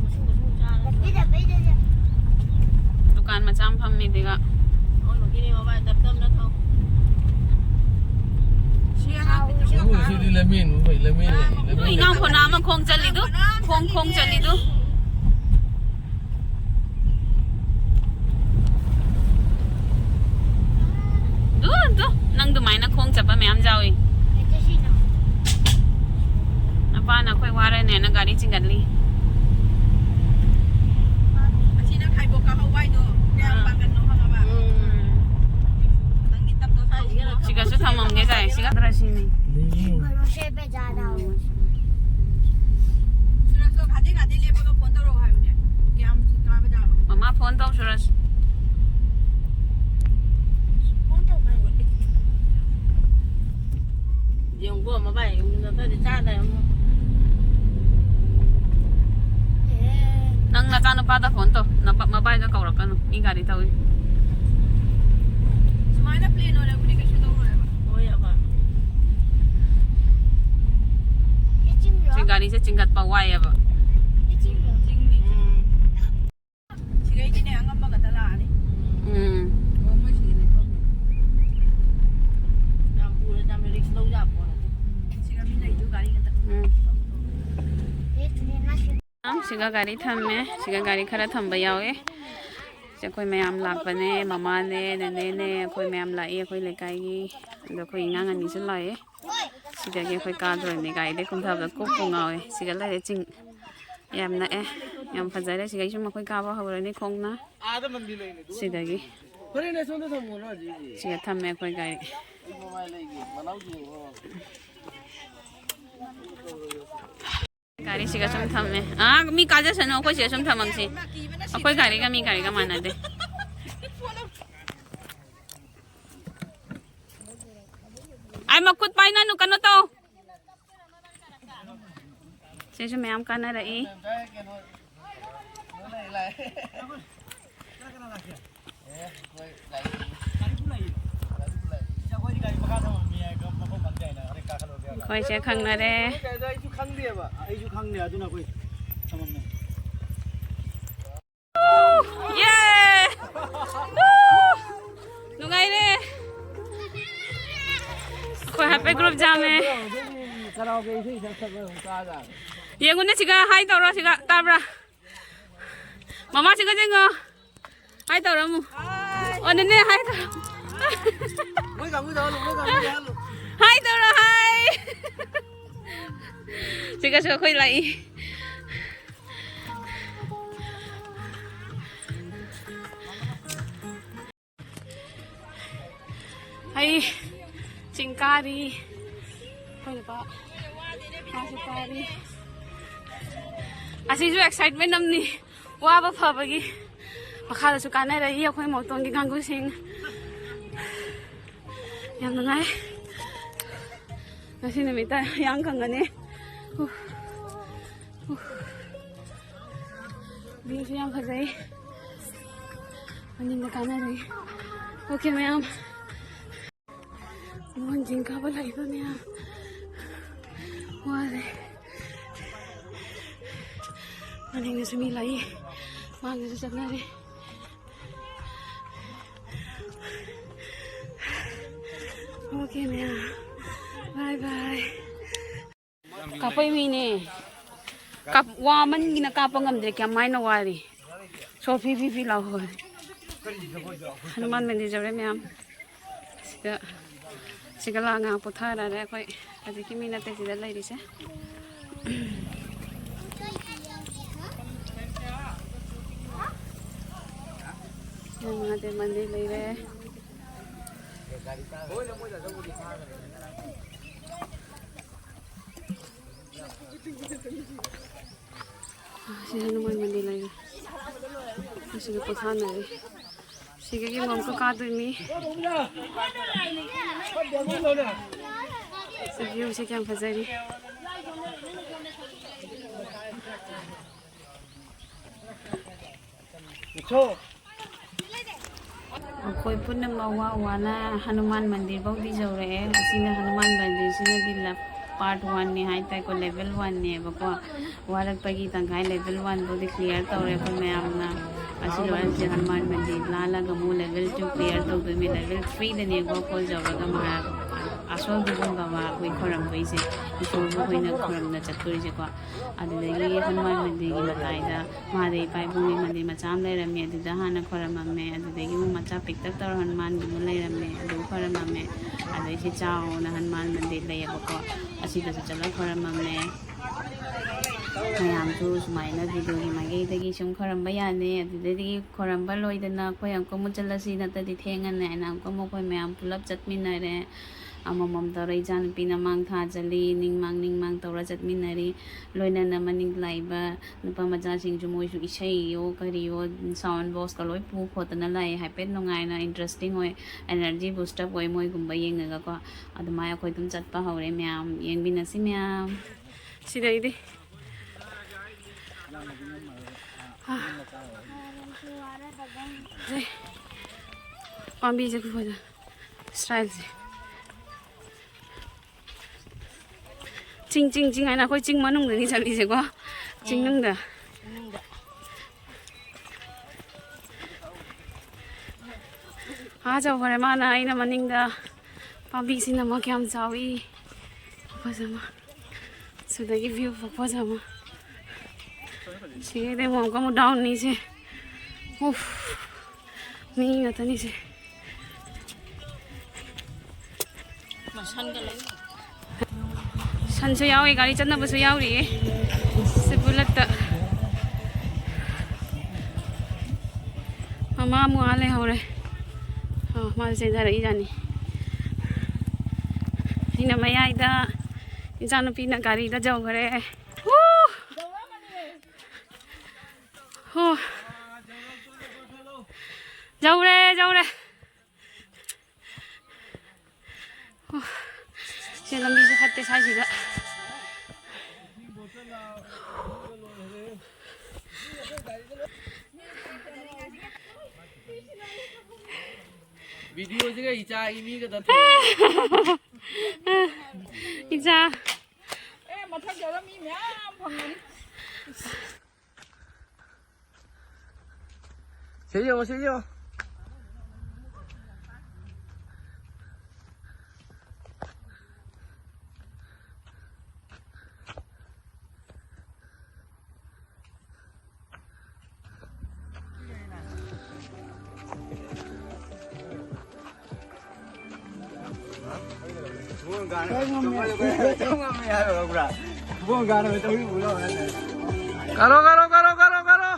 ꯃꯁꯨꯡ ꯃꯁꯨꯡ ꯆꯥꯔꯒ ꯗꯨꯀꯥꯟ ꯃꯆꯥ ꯑꯃ ꯐꯝꯃꯤ ꯑꯗꯨꯒ꯫ ꯑꯣꯟꯕꯒꯤꯅꯦ ꯃꯃꯥ ꯇꯞ ꯇꯞꯅ ꯊꯧ꯫ ꯁꯤ ꯑꯉꯥꯡ ꯄꯤꯇ꯭ꯔꯨ ꯁꯤꯗꯤ ꯂꯝꯃꯦꯟ, ꯃꯣꯏ ꯂꯝꯃꯦꯟ ꯂꯩ, ꯂꯝꯃꯦꯟ ꯂꯩ꯫ ꯏꯅꯥꯎ ꯐꯣꯅꯥ ꯑꯃ ꯈꯣꯡ ꯆꯠꯂꯤꯗꯨ, ꯈꯣꯡ ꯈꯣꯡ ꯆꯠꯂꯤꯗꯨ꯫ ꯗꯨ, ꯗꯨ, ꯅꯪ ꯑꯗꯨꯃꯥꯏꯅ ꯈꯣꯡ ꯆꯠꯄ ꯃꯌꯥꯝ ꯌꯥꯎꯏ꯫ ꯅꯄꯥꯅ ꯑꯩꯈꯣꯏ ꯋꯥꯔꯅꯦꯅ ꯒꯥꯔꯤ ꯆꯤꯡꯒꯠꯂꯤ꯫ ꯑꯁꯤꯅ ꯈꯥꯏꯕꯣꯛ ꯀꯥꯍꯧꯕ ꯍꯥꯏꯗꯣ ꯀꯌꯥꯝ ꯄꯥꯡꯒꯟꯅꯣ ꯈꯪꯉꯕ? ꯎꯝ꯫ ꯅꯪꯗꯤ ꯇꯞ ꯇꯞ ꯊꯧ꯫ ꯁꯤꯒꯁꯨ ꯊꯝꯃꯝꯒꯦ ꯇꯥꯏ, ꯁꯤꯒ ꯈꯔ ꯁꯤꯅꯤ꯫ ꯁꯨꯔꯖꯇꯣ ꯉꯥꯏꯍꯥꯛꯇꯪ ꯉꯥꯏꯍꯥꯛꯇꯪ ꯂꯦꯞꯄꯒ ꯐꯣꯟ ꯇꯧꯔꯛꯑꯣ ꯍꯥꯏꯕꯅꯦ꯫ ꯀꯌꯥꯝ ꯀꯥꯕꯖꯥꯠꯅꯣ? ꯃꯃꯥ ꯐꯣꯟ ꯇꯧ ꯁꯨꯔꯖ꯫ ꯐꯣꯟ ꯇꯧꯈ꯭ꯔꯦ꯫ ꯌꯦꯡꯉꯨꯀꯣ, ꯃꯕꯥꯏ ꯅꯠꯇ꯭ꯔꯗꯤ ꯆꯥꯗ꯭ꯔꯦ ꯑꯃꯨꯛ꯫ ꯑꯦ꯫ ꯅꯪ ꯅꯆꯥꯅꯨꯄꯥꯗ ꯐꯣꯟ ꯇꯧ꯫ ꯅꯄꯥ-, ꯃꯕꯥꯏꯗ ꯀꯧꯔꯛꯀꯅꯨ꯫ ꯃꯤ ꯒꯥꯔꯤ ꯊꯧꯏ꯫ ꯁꯨꯃꯥꯏꯅ ꯄ꯭ꯂꯦꯟ ꯑꯣꯏꯔꯕꯨꯗꯤ ꯀꯩꯁꯨ ꯇꯧꯔꯣꯏꯕ꯫ ꯍꯣꯏ, ꯑꯕ꯫ ꯁꯤ ꯒꯥꯔꯤꯁꯦ ꯆꯤꯡꯈꯠꯄ ꯋꯥꯏꯌꯦꯕ꯫ ꯎꯝ꯫ ꯁꯤꯒꯩꯗꯤꯅꯦ ꯑꯉꯝꯕ ꯈꯛꯇ ꯂꯥꯛꯑꯅꯤ꯫ ꯎꯝ꯫ ꯑꯣ, ꯃꯣꯏ ꯁꯤꯗꯤ ꯂꯩꯐꯝ꯫ ꯌꯥꯝ ꯄꯨꯔ ꯌꯥꯝ ꯔꯤꯛꯁ ꯂꯧ ꯌꯥꯄꯣꯠ ꯅꯠꯇꯦ꯫ ꯁꯤꯒ ꯃꯤ ꯂꯩꯗꯣ ꯒꯥꯔꯤ ꯈꯛꯇ꯫ ꯎꯝ꯫ ꯁꯤꯒ ꯒꯥꯔꯤ ꯊꯝꯃꯦ꯫ ꯁꯤꯒ ꯒꯥꯔꯤ ꯈꯔ ꯊꯝꯕ ꯌꯥꯎꯋꯦ꯫ ꯁꯤ ꯑꯩꯈꯣꯏ ꯃꯌꯥꯝ ꯂꯥꯛꯄꯅꯦ, ꯃꯃꯥꯅꯦ, ꯅꯦꯅꯦꯅꯦ, ꯑꯩꯈꯣꯏ ꯃꯌꯥꯝ ꯂꯥꯛꯏ, ꯑꯩꯈꯣꯏ ꯂꯩꯀꯥꯏꯒꯤ꯫ ꯑꯗꯣ ꯑꯩꯈꯣꯏ ꯑꯉꯥꯡ ꯑꯅꯤꯁꯨ ꯂꯥꯛꯑꯦ꯫ ꯁꯤꯗꯒꯤ ꯑꯩꯈꯣꯏ ꯀꯥꯗꯣꯏꯅꯦ, ꯒꯥꯔꯤꯗꯩ ꯀꯨꯝꯊꯕꯗ ꯀꯣꯛꯄꯨ ꯉꯥꯎꯋꯦ꯫ ꯁꯤꯒ ꯂꯩꯔꯦ ꯆꯤꯡ꯫ ꯌꯥꯝ ꯅꯛꯑꯦ, ꯌꯥꯝ ꯐꯖꯔꯦ꯫ ꯁꯤꯗꯒꯤ ꯁꯨꯝ ꯑꯩꯈꯣꯏ ꯀꯥꯕ ꯍꯧꯔꯅꯤ ꯈꯣꯡꯅ꯫ ꯁꯤꯗꯒꯤ꯫ ꯁꯤꯗ ꯊꯝꯃꯦ ꯑꯩꯈꯣꯏ ꯒꯥꯔꯤ꯫ ꯒꯥꯔꯤꯁꯤꯒ ꯁꯨꯝ ꯊꯝꯃꯦ꯫ ꯑꯥ, ꯃꯤ ꯀꯥꯖꯁꯅꯨ, ꯑꯩꯈꯣꯏ ꯁꯤꯗ ꯁꯨꯝ ꯊꯝꯃꯝꯁꯤ꯫ ꯑꯩꯈꯣꯏ ꯒꯥꯔꯤꯒ ꯃꯤ ꯒꯥꯔꯤꯒ ꯃꯥꯟꯅꯗꯦ꯫ ꯑꯩ ꯃꯈꯨꯠ ꯄꯥꯏꯅꯅꯨ, ꯀꯩꯅꯣ ꯇꯧ꯫ ꯁꯤꯁꯨ ꯃꯌꯥꯝ ꯀꯥꯟꯅꯔꯛꯏ꯫ ꯑꯩꯈꯣꯏꯁꯦ ꯈꯪꯅꯔꯦ꯫ ꯑꯩꯁꯨ ꯈꯪꯗꯦꯕ, ꯑꯩꯁꯨ ꯈꯪꯗꯦ, ꯑꯗꯨꯅ ꯑꯩꯈꯣꯏ ꯊꯝꯃꯝꯃꯦ꯫ ꯅꯨꯡꯉꯥꯏꯔꯦ꯫ ꯑꯩꯈꯣꯏ ꯍꯥꯏꯐꯦꯠ ꯒ꯭ꯔꯨꯞ ꯌꯥꯝꯃꯦ꯫ ꯌꯦꯡꯉꯨꯅꯦ ꯁꯤꯒ, ꯍꯥꯏ ꯇꯧꯔꯣ ꯁꯤꯒ, ꯇꯥꯕ꯭ꯔꯥ? ꯃꯃꯥ ꯁꯤꯒ ꯌꯦꯡꯉꯣ꯫ ꯍꯥꯏ ꯇꯧꯔꯝꯃꯨ꯫ ꯑꯣ ꯅꯦꯅꯦ ꯍꯥꯏ ꯇꯧꯔꯣ꯫ ꯃꯣꯏ ꯀꯥꯡꯕꯨꯗ ꯍꯜꯂꯨ, ꯃꯣꯏ ꯀꯥꯡꯕꯨꯗ ꯍꯜꯂꯨ꯫ ꯍꯥꯏ ꯇꯧꯔꯣ ꯍꯥꯏ꯫ ꯁꯤꯒꯁꯨ ꯑꯩꯈꯣꯏ ꯂꯥꯛꯏ꯫ ꯑꯩ ꯆꯤꯡ ꯀꯥꯔꯤ꯫ ꯑꯩꯈꯣꯏ ꯅꯨꯄꯥ ꯃꯥꯁꯨ ꯀꯥꯔꯤ꯫ ꯑꯁꯤꯁꯨ ꯑꯦꯛꯁꯥꯏꯠꯃꯦꯟ ꯑꯃꯅꯤ꯫ ꯋꯥꯕ ꯐꯕꯒꯤ ꯃꯈꯥꯗꯁꯨ ꯀꯥꯟꯅꯔꯛꯏ ꯑꯩꯈꯣꯏ ꯃꯧꯇꯣꯟꯒꯤ ꯀꯥꯡꯒꯨꯁꯤꯡ꯫ ꯌꯥꯝ ꯅꯨꯡꯉꯥꯏ꯫ ꯉꯁꯤ ꯅꯨꯃꯤꯠꯇ ꯌꯥꯝ ꯀꯪꯒꯅꯤ꯫ ꯎꯐ꯫ ꯎꯐ꯫ ꯚ꯭ꯌꯨꯁꯨ ꯌꯥꯝ ꯐꯖꯩ꯫ ꯃꯅꯤꯡꯗ ꯀꯥꯟꯅꯔꯤ꯫ ꯑꯣꯀꯦ ꯃꯌꯥꯝ꯫ ꯃꯣꯟ ꯖꯤꯡ ꯀꯥꯕ ꯂꯥꯛꯏꯕ ꯃꯌꯥꯝ꯫ ꯋꯥꯔꯦ꯫ ꯃꯅꯤꯡꯗꯁꯨ ꯃꯤ ꯂꯥꯛꯏ꯫ ꯃꯥꯡꯗꯁꯨ ꯆꯠꯅꯔꯤ꯫ ꯑꯣꯀꯦ ꯃꯌꯥꯝ꯫ ꯕꯥꯏ ꯕꯥꯏ꯫ ꯀꯥꯞꯄꯩ ꯃꯤꯅꯦ꯫ ꯀꯥꯞ-, ꯋꯥꯃꯟꯒꯤꯅ ꯀꯥꯞꯄ ꯉꯝꯗ꯭ꯔꯦ꯫ ꯀꯌꯥꯝ ꯍꯥꯏꯅ ꯋꯥꯔꯤ꯫ ꯁꯣ ꯐꯤ ꯐꯤ ꯐꯤ ꯂꯥꯎ ꯍꯣꯏ꯫ ꯍꯅꯨꯃꯥꯟ ꯃꯟꯗꯤꯔ ꯌꯧꯔꯦ ꯃꯌꯥꯝ꯫ ꯁꯤꯗ, ꯁꯤꯒ ꯂꯥꯛ ꯉꯥꯏꯍꯥꯛ ꯄꯣꯊꯥꯔꯔꯦ ꯑꯩꯈꯣꯏ꯫ ꯍꯧꯖꯤꯛꯀꯤ ꯃꯤ ꯅꯠꯇꯦ ꯁꯤꯗ ꯂꯩꯔꯤꯁꯦ꯫ ꯃꯍꯥꯗꯦꯕ ꯃꯟꯗꯤꯔ ꯂꯩꯔꯦ꯫ ꯁꯤ ꯍꯅꯨꯃꯥꯟ ꯃꯟꯗꯤꯔ ꯂꯩꯔꯦ꯫ ꯑꯁꯤꯗ ꯄꯣꯊꯥꯅꯔꯤ꯫ ꯁꯤꯗꯒꯤ ꯑꯃꯨꯛꯀ ꯀꯥꯗꯣꯏꯅꯤ꯫ ꯁꯤ ꯚ꯭ꯌꯨꯁꯦ ꯀꯌꯥꯝ ꯐꯖꯔꯤ꯫ ꯑꯩꯈꯣꯏ ꯄꯨꯝꯅꯃꯛ ꯋꯥ ꯋꯥꯅ ꯍꯅꯨꯃꯥꯟ ꯃꯟꯗꯤꯔ ꯐꯥꯎꯗꯤ ꯌꯧꯔꯛꯑꯦ꯫ ꯑꯁꯤꯅ ꯍꯅꯨꯃꯥꯟ ꯃꯟꯗꯤꯔꯁꯤꯅꯗꯤ ꯂ-, part one ꯅꯦ ꯍꯥꯏꯇꯥꯔꯦꯀꯣ, level one ꯅꯦꯕꯀꯣ꯫ ꯋꯥꯔꯛꯄꯒꯤ ꯇꯪꯈꯥꯏ level one ꯐꯥꯎꯗꯤ clear ꯇꯧꯔꯦ ꯑꯩꯈꯣꯏ ꯃꯌꯥꯝꯅ꯫ ꯑꯁꯤ ꯂꯣꯏꯔꯒ ꯍꯅꯨꯃꯥꯟ ꯃꯟꯗꯤꯔ ꯂꯥꯜꯂꯒ ꯑꯃꯨꯛ level two clear ꯇꯧꯗꯣꯏꯅꯦ꯫ Level three ꯗꯅꯦꯕꯀꯣ ꯑꯩꯈꯣꯏ ꯌꯧꯔꯒ ꯃꯍꯥꯛ ꯑꯁꯣꯜ ꯁꯤꯒꯨꯝꯕ ꯑꯩꯈꯣꯏ ꯈꯣꯏꯔꯝꯕꯩꯁꯦ, ꯏꯁꯣꯔꯕꯨ ꯑꯩꯈꯣꯏꯅ ꯈꯣꯏꯔꯝꯅ ꯆꯠꯇꯣꯏꯁꯦꯀꯣ꯫ ꯑꯗꯨꯗꯒꯤ ꯍꯅꯨꯃꯥꯟ ꯃꯟꯗꯤꯔꯒꯤ ꯃꯇꯥꯏꯗ ꯃꯍꯥꯗꯦꯕ ꯏꯄꯥ ꯏꯄꯨꯒꯤ ꯃꯟꯗꯤꯔ ꯃꯆꯥ ꯑꯃ ꯂꯩꯔꯝꯃꯦ, ꯑꯗꯨꯗ ꯍꯥꯟꯅ ꯈꯣꯏꯔꯝꯃꯝꯃꯦ꯫ ꯑꯗꯨꯗꯒꯤ ꯑꯃꯨꯛ ꯃꯆꯥ ꯄꯤꯛꯇꯛ ꯇꯧꯔ ꯍꯅꯨꯃꯥꯟꯒꯤ ꯑꯃ ꯂꯩꯔꯝꯃꯦ, ꯑꯗꯨ ꯈꯣꯏꯔꯝꯃꯝꯃꯦ꯫ ꯑꯗꯩ ꯁꯤ ꯆꯥꯎꯅ ꯍꯅꯨꯃꯥꯟ ꯃꯟꯗꯤꯔ ꯂꯩꯌꯦꯕꯀꯣ, ꯑꯁꯤꯗꯁꯨ ꯆꯠꯂ ꯈꯣꯏꯔꯝꯃꯝꯃꯦ꯫ ꯃꯌꯥꯝꯁꯨ ꯁꯨꯃꯥꯏꯅ video ꯒꯤ ꯃꯥꯏꯀꯩꯗꯒꯤ ꯁꯨꯝ ꯈꯣꯏꯔꯝꯕ ꯌꯥꯅꯤ꯫ ꯑꯗꯨꯗꯒꯤ ꯈꯣꯏꯔꯝꯕ ꯂꯣꯏꯗꯅ ꯑꯩꯈꯣꯏ ꯑꯃꯨꯛꯀ ꯑꯃꯨꯛ ꯆꯠꯂꯁꯤ, ꯅꯠꯇ꯭ꯔꯗꯤ ꯊꯦꯡꯉꯅꯤ ꯍꯥꯏꯅ ꯑꯃꯨꯛꯀ ꯑꯃꯨꯛ ꯑꯩꯈꯣꯏ ꯃꯌꯥꯝ ꯄꯨꯂꯞ ꯆꯠꯃꯤꯟꯅꯔꯦ꯫ ꯑꯃꯃꯝ ꯇꯧꯔ, ꯏꯆꯥꯅꯨꯄꯤꯅ ꯃꯥꯡ ꯊꯥ ꯆꯠꯂꯤ, ꯅꯤꯡ ꯃꯥꯡ ꯅꯤꯡ ꯃꯥꯡ ꯇꯧꯔ ꯆꯠꯃꯤꯟꯅꯔꯤ꯫ ꯂꯣꯏꯅꯅ ꯃꯅꯤꯡ ꯂꯥꯛꯏꯕ ꯅꯨꯄꯥ ꯃꯆꯥꯁꯤꯡꯁꯨ ꯃꯣꯏꯁꯨ ꯏꯁꯩꯌꯣ ꯀꯔꯤꯌꯣ sound box ꯀ ꯂꯣꯏ ꯄꯨ ꯈꯣꯠꯇꯅ ꯂꯥꯛꯑꯦ꯫ ꯍꯥꯏꯐꯦꯠ ꯅꯨꯡꯉꯥꯏꯅ interesting ꯑꯣꯏ, energy boost up ꯑꯣꯏ ꯃꯣꯏꯒꯨꯝꯕ ꯌꯦꯡꯉꯒꯀꯣ꯫ ꯑꯗꯨꯃꯥꯏꯅ ꯑꯩꯈꯣꯏ ꯑꯗꯨꯝ ꯆꯠꯄ ꯍꯧꯔꯦ ꯃꯌꯥꯝ, ꯌꯦꯡꯃꯤꯟꯅꯁꯤ ꯃꯌꯥꯝ꯫ ꯁꯤꯗꯩꯗꯤ ꯁꯦ, ꯄꯥꯝꯕꯤꯁꯦ ꯈꯨꯐꯖ, style ꯁꯦ꯫ ꯆꯤꯡ, ꯆꯤꯡ, ꯆꯤꯡ ꯍꯥꯏꯅ ꯑꯩꯈꯣꯏ ꯆꯤꯡ ꯃꯅꯨꯡꯗꯅꯤ ꯆꯠꯂꯤꯁꯦꯀꯣ꯫ ꯆꯤꯡꯅꯨꯡꯗ꯫ ꯑꯥ ꯆꯧꯈ꯭ꯔꯦ ꯃꯥꯅ, ꯑꯩꯅ ꯃꯅꯤꯡꯗ꯫ ꯄꯥꯝꯕꯤꯁꯤꯅ ꯑꯃ ꯀꯌꯥꯝ ꯆꯥꯎꯏ꯫ ꯈꯨꯐꯖ ꯑꯃ꯫ ꯁꯤꯗꯒꯤ view ꯈꯨꯐꯖ ꯑꯃ꯫ ꯁꯤꯗꯩ ꯑꯃꯨꯛ ꯑꯃꯨꯛ down ꯅꯤꯁꯦ꯫ ꯎꯐ꯫ ꯃꯤ ꯉꯥꯛꯇꯅꯤꯁꯦ꯫ ꯁꯟꯁꯨ ꯌꯥꯎꯔꯤ, ꯒꯥꯔꯤ ꯆꯠꯅꯕꯁꯨ ꯌꯥꯎꯔꯤꯌꯦ꯫ ꯁꯤ ꯕꯨꯂꯠꯇ꯫ ꯃꯃꯥ ꯑꯃꯨꯛ ꯑꯥ ꯂꯩꯍꯧꯔꯦ꯫ ꯑ, ꯃꯥꯁꯨ ꯆꯦꯟꯊꯔꯛꯏꯖꯥꯠꯅꯤ꯫ ꯑꯩꯅ ꯃꯌꯥꯏꯗ, ꯏꯆꯥꯅꯨꯄꯤꯅ ꯒꯥꯔꯤꯗ ꯌꯧꯈ꯭ꯔꯦ꯫ ꯍꯨ! ꯍꯨ! ꯌꯧꯔꯦ, ꯌꯧꯔꯦ꯫ ꯍꯨ! ꯁꯤ ꯂꯝꯕꯤꯁꯦ ꯐꯠꯇꯦ ꯁ꯭ꯋꯥꯏꯁꯤꯗ꯫ ꯚꯤꯗꯤꯑꯣꯁꯤꯒ ꯏꯆꯥꯒꯤ ꯃꯤꯒ ꯅꯠꯇ꯭ꯔꯦ꯫ ꯏꯆꯥ꯫ ꯑꯦ, ꯃꯊꯛꯇ ꯃꯤ ꯃꯌꯥꯝ ꯐꯪꯒꯅꯤ꯫ ꯁꯤ ꯌꯦꯡꯉꯣ, ꯁꯤ ꯌꯦꯡꯉꯣ꯫ ꯀꯥꯔꯣ, ꯀꯥꯔꯣ, ꯀꯥꯔꯣ, ꯀꯥꯔꯣ, ꯀꯥꯔꯣ꯫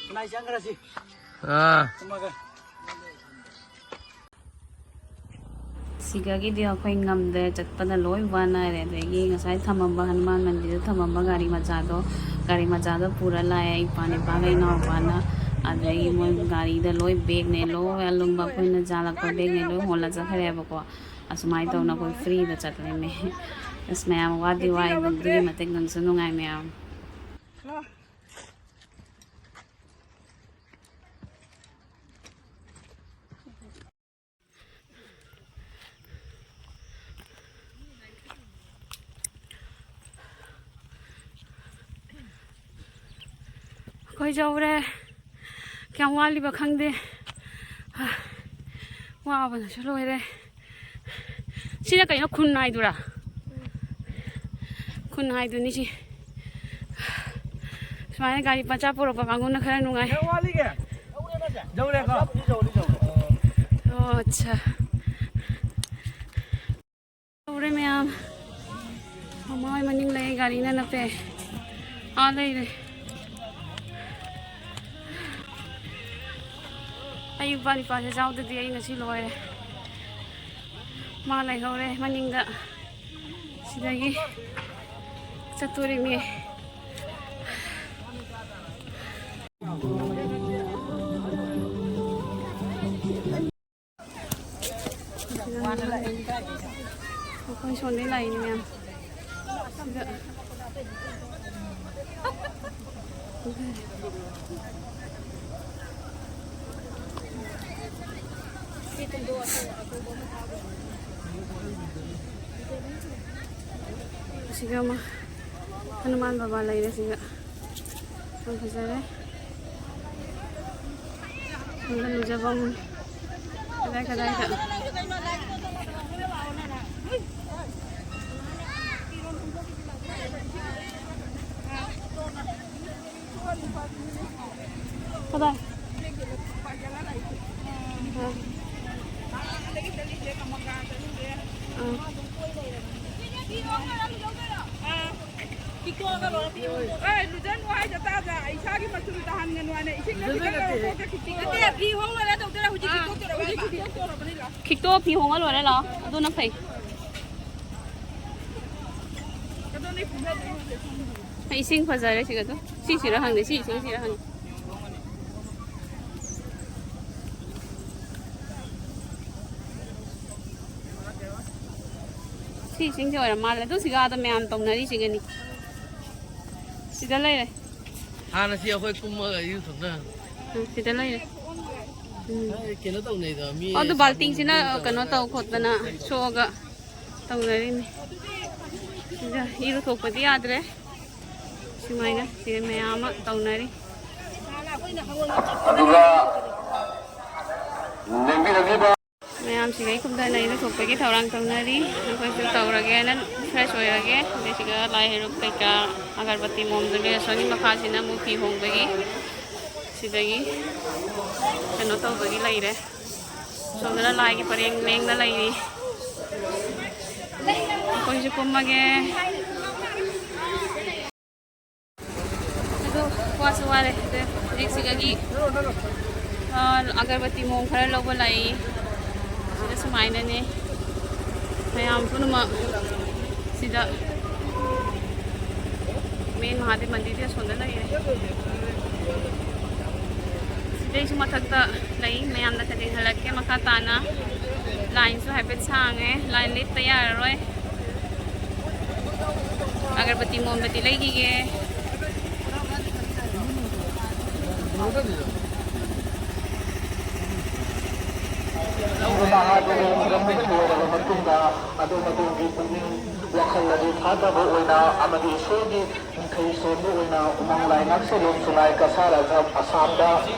ꯈꯨꯟꯅꯥꯏ ꯆꯪꯈ꯭ꯔꯁꯤ꯫ ꯑꯥ꯫ ꯆꯪꯉꯒ꯫ ꯁꯤꯒꯒꯤꯗꯤ ꯑꯩꯈꯣꯏ ꯉꯝꯗ꯭ꯔꯦ, ꯆꯠꯄꯗ ꯂꯣꯏ ꯋꯥꯅꯔꯦ꯫ ꯑꯗꯒꯤ ꯉꯁꯥꯏ ꯊꯝꯃꯝꯕ, ꯍꯅꯨꯃꯥꯟ ꯃꯟꯗꯤꯔꯗ ꯊꯝꯃꯝꯕ ꯒꯥꯔꯤ ꯃꯆꯥꯗꯣ, ꯒꯥꯔꯤ ꯃꯆꯥꯗꯣ ꯄꯨꯔ ꯂꯥꯛꯑꯦ ꯏꯄꯥ, ꯏꯄꯥꯒ ꯏꯅꯥꯎꯄꯥꯅ꯫ ꯑꯗꯒꯤ ꯃꯣꯏ ꯒꯥꯔꯤꯗ ꯂꯣꯏ ꯕꯦꯒꯅꯦ, ꯂꯣꯏ ꯑꯂꯨꯝꯕ ꯑꯩꯈꯣꯏꯅ ꯌꯥꯜꯂꯛꯄ ꯕꯦꯒꯅꯦ, ꯂꯣꯏ ꯍꯣꯜꯂ ꯆꯠꯈ꯭ꯔꯦꯕꯀꯣ꯫ ꯑꯁꯨꯃꯥꯏꯅ ꯇꯧꯅ ꯑꯩꯈꯣꯏ ꯐ꯭ꯔꯤꯗ ꯆꯠꯂꯦꯃꯦ꯫ ꯑꯁ, ꯃꯌꯥꯝ ꯋꯥꯗꯤ ꯋꯥꯏ, ꯑꯗꯨꯛꯀꯤ ꯃꯇꯤꯛ ꯅꯨꯡꯁꯨ ꯅꯨꯡꯉꯥꯏ ꯃꯌꯥꯝ꯫ ꯑꯩꯈꯣꯏ ꯌꯧꯔꯦ꯫ ꯀꯌꯥꯝ ꯋꯥꯠꯂꯤꯕ ꯈꯪꯗꯦ꯫ ꯋꯥꯕꯅꯁꯨ ꯂꯣꯏꯔꯦ꯫ ꯁꯤꯅ ꯀꯩꯅꯣ, ꯈꯨꯟ ꯍꯥꯏꯗꯨꯔꯥ? ꯈꯨꯟ ꯍꯥꯏꯗꯨꯅꯤ ꯁꯤ꯫ ꯁꯨꯃꯥꯏꯅ ꯒꯥꯔꯤ ꯃꯆꯥ ꯄꯨꯔꯛꯄ ꯀꯥꯡꯕꯨꯅ ꯈꯔ ꯅꯨꯡꯉꯥꯏ꯫ ꯀꯌꯥꯝ ꯋꯥꯠꯂꯤꯒꯦ? ꯌꯧꯔꯦꯀꯣ? ꯑꯣ, ꯑꯠꯆꯥ꯫ ꯌꯧꯔꯦ ꯃꯌꯥꯝ꯫ ꯃꯃꯥ ꯍꯣꯏ ꯃꯅꯤꯡ ꯂꯩ, ꯒꯥꯔꯤꯅ ꯅꯞꯄꯦ꯫ ꯑꯥ ꯂꯩꯔꯦ꯫ ꯑꯩ ꯏꯄꯥ ꯅꯤꯄꯥꯁꯦ ꯌꯥꯎꯗꯗꯤ ꯑꯩ ꯉꯁꯤ ꯂꯣꯏꯔꯦ꯫ ꯃꯥ ꯂꯩꯍꯧꯔꯦ ꯃꯅꯤꯡꯗ꯫ ꯁꯤꯗꯒꯤ ꯆꯠꯇꯣꯔꯤꯃꯤ꯫ ꯑꯩꯈꯣꯏ ꯁꯣꯝꯗꯩ ꯂꯥꯛꯏꯅꯦ ꯃꯌꯥꯝ꯫ ꯁꯤꯗ ꯑꯁꯤꯒ ꯑꯃ ꯍꯅꯨꯃꯥꯟ ꯕꯕꯥ ꯂꯩꯔꯦ꯫ ꯁꯤꯒ ꯌꯥꯝ ꯐꯖꯔꯦ꯫ ꯁꯣꯝꯗ ꯂꯨꯖꯐꯝ ꯀꯗꯥꯏ ꯀꯗꯥꯏꯗ꯫ ꯀꯗꯥꯏ? ꯑꯥ꯫ ꯑꯥ꯫ ꯑꯦ, ꯂꯨꯖꯅꯨ ꯍꯥꯏꯗꯣ ꯇꯥꯗ꯭ꯔꯥ? ꯏꯁꯥꯒꯤ ꯃꯆꯨꯝ ꯇꯥꯍꯟꯒꯅꯨ ꯍꯥꯏꯅ ꯏꯁꯤꯡꯗ ꯈꯤꯇꯪ ꯂꯧꯊꯣꯛꯑꯒ ꯈꯤꯛꯇꯣꯛꯑꯣ꯫ ꯅꯠꯇꯦ, ꯐꯤ ꯍꯣꯡ ꯂꯣꯏꯔ ꯇꯧꯗꯣꯏꯔꯥ? ꯍꯧꯖꯤꯛ ꯑꯥ꯫ ꯈꯤꯛꯇꯣꯛꯇꯣꯔꯕꯅꯤ, ꯂꯥꯛꯑꯣ꯫ ꯈꯤꯛꯇꯣꯛꯑꯣ, ꯐꯤ ꯍꯣꯡꯉ ꯂꯣꯏꯔꯦ, ꯂꯥꯛꯑꯣ꯫ ꯑꯗꯨꯅ ꯐꯩ꯫ ꯑꯩ ꯏꯁꯤꯡ ꯐꯖꯔꯦ ꯁꯤꯒ ꯑꯗꯨꯝ꯫ ꯁꯤꯁꯤꯔ ꯈꯪꯗꯦ, ꯁꯤ ꯏꯁꯤꯡꯁꯤꯔ ꯈꯪꯗꯦ꯫ ꯁꯤ ꯏꯁꯤꯡꯁꯦ ꯑꯣꯏꯔ ꯃꯥꯜꯂꯦ꯫ ꯑꯗꯨ ꯁꯤꯒ ꯑꯗ ꯃꯌꯥꯝ ꯇꯧꯅꯔꯤꯁꯤꯒꯅꯤ꯫ ꯁꯤꯗ ꯂꯩꯔꯦ꯫ ꯍꯥꯟꯅ ꯁꯤ ꯑꯩꯈꯣꯏ ꯀꯨꯝꯃꯒ ꯏꯔꯨꯊꯣꯛꯅ꯫ ꯎꯝ, ꯁꯤꯗ ꯂꯩꯔꯦ꯫ ꯎꯝ꯫ ꯑꯩ ꯀꯩꯅꯣ ꯇꯧꯅꯩꯗꯣ, ꯃꯤ ꯑꯣ, ꯑꯗꯨ ꯁꯥꯃꯨ ꯕꯥꯜꯇꯤꯟꯁꯤꯅ ꯃꯤ ꯀꯩꯅꯣ ꯇꯧꯔꯒ ꯇꯧ ꯈꯣꯠꯇꯅ ꯁꯣꯛꯑꯒ ꯇꯧꯅꯔꯤꯅꯤ꯫ ꯁꯤꯗ ꯏꯔꯨꯊꯣꯛꯄꯗꯤ ꯌꯥꯗ꯭ꯔꯦ꯫ ꯁꯨꯃꯥꯏꯅ ꯁꯤꯗ ꯃꯌꯥꯝ ꯑꯃ ꯇꯧꯅꯔꯤ꯫ ꯑꯗꯨꯒ ꯂꯦꯡꯕꯤꯔꯛꯂꯤꯕ ꯃꯌꯥꯝꯁꯤꯒ ꯀꯨꯝꯊꯅ ꯏꯔꯨꯊꯣꯛꯄꯒꯤ ꯊꯧꯔꯥꯡ ꯇꯧꯅꯔꯤ꯫ ꯑꯩꯈꯣꯏꯁꯨ ꯇꯧꯔꯒꯦꯅ ꯐ꯭ꯔꯦꯁ ꯑꯣꯏꯔꯒꯦ꯫ ꯑꯗꯩ ꯁꯤꯒ ꯂꯥꯏ ꯍꯩꯔꯨꯛ ꯀꯩꯀꯥ ꯑꯒꯔꯕꯠꯇꯤ ꯃꯣꯝꯗ ꯂꯩꯔꯁꯨ ꯑꯅꯤ ꯃꯈꯥꯁꯤꯅ ꯑꯃꯨꯛ ꯐꯤ ꯍꯣꯡꯕꯒꯤ ꯁꯤꯗꯒꯤ ꯀꯩꯅꯣ ꯇꯧꯕꯒꯤ ꯂꯩꯔꯦ꯫ ꯁꯣꯝꯗꯅ ꯂꯥꯏꯒꯤ ꯄꯔꯦꯡ ꯂꯦꯡꯅ ꯂꯩꯔꯤ꯫ ꯑꯩꯈꯣꯏꯁꯨ ꯀꯨꯝꯃꯒꯦ꯫ ꯑꯗꯣ ꯋꯥꯁꯨ ꯋꯥꯔꯦ꯫ ꯑꯗ ꯍꯧꯖꯤꯛ ꯁꯤꯗꯒꯤ, ꯑ, ꯑꯒꯔꯕꯇꯤ ꯃꯣꯝ ꯈꯔ ꯂꯧꯕ ꯂꯥꯛꯏ꯫ ꯁꯤꯗ ꯁꯨꯃꯥꯏꯅꯅꯦ ꯃꯌꯥꯝ ꯄꯨꯝꯅꯃꯛ ꯁꯤꯗ ꯃꯦꯟ ꯃꯍꯥꯗꯦꯕ ꯃꯟꯗꯤꯔꯗꯤ ꯑꯁꯣꯝꯗ ꯂꯩꯔꯦ꯫ ꯁꯤꯗꯩꯁꯨ ꯃꯊꯛꯇ ꯂꯩ꯫ ꯃꯌꯥꯝꯅ ꯊꯦꯡꯍꯜꯂꯛꯀꯦ꯫ ꯃꯈꯥ ꯇꯥꯅ ꯂꯥꯏꯟꯁꯨ ꯍꯥꯏꯐꯦꯠ ꯁꯥꯡꯉꯦ꯫ ꯂꯥꯏꯟ ꯂꯦꯞꯇ ꯌꯥꯔꯔꯣꯏ꯫ ꯑꯒꯔꯕꯇꯤ ꯃꯣꯝꯕꯇꯤ ꯂꯩꯈꯤꯒꯦ꯫ ꯃꯍꯥꯗꯦꯕ ꯈꯨꯔꯨꯝꯕ ꯂꯣꯏꯔꯕ ꯃꯇꯨꯡꯗ ꯑꯗꯣꯝ ꯑꯗꯣꯝꯒꯤ ꯄꯨꯛꯅꯤꯡ ꯋꯥꯈꯜ ꯑꯗꯨ ꯊꯥꯗꯕ ꯑꯣꯏꯅ ꯑꯃꯗꯤ ꯏꯁꯣꯔꯒꯤ ꯅꯤꯡꯊꯧ ꯁꯣꯟꯕ ꯑꯣꯏꯅ ꯎꯃꯪ ꯂꯥꯏ ꯉꯥꯛꯁꯦꯜꯂꯣꯟ ꯁꯨꯅꯥꯏ ꯀꯁꯥꯔ ꯖꯥꯝ ꯑꯁꯥꯝꯗ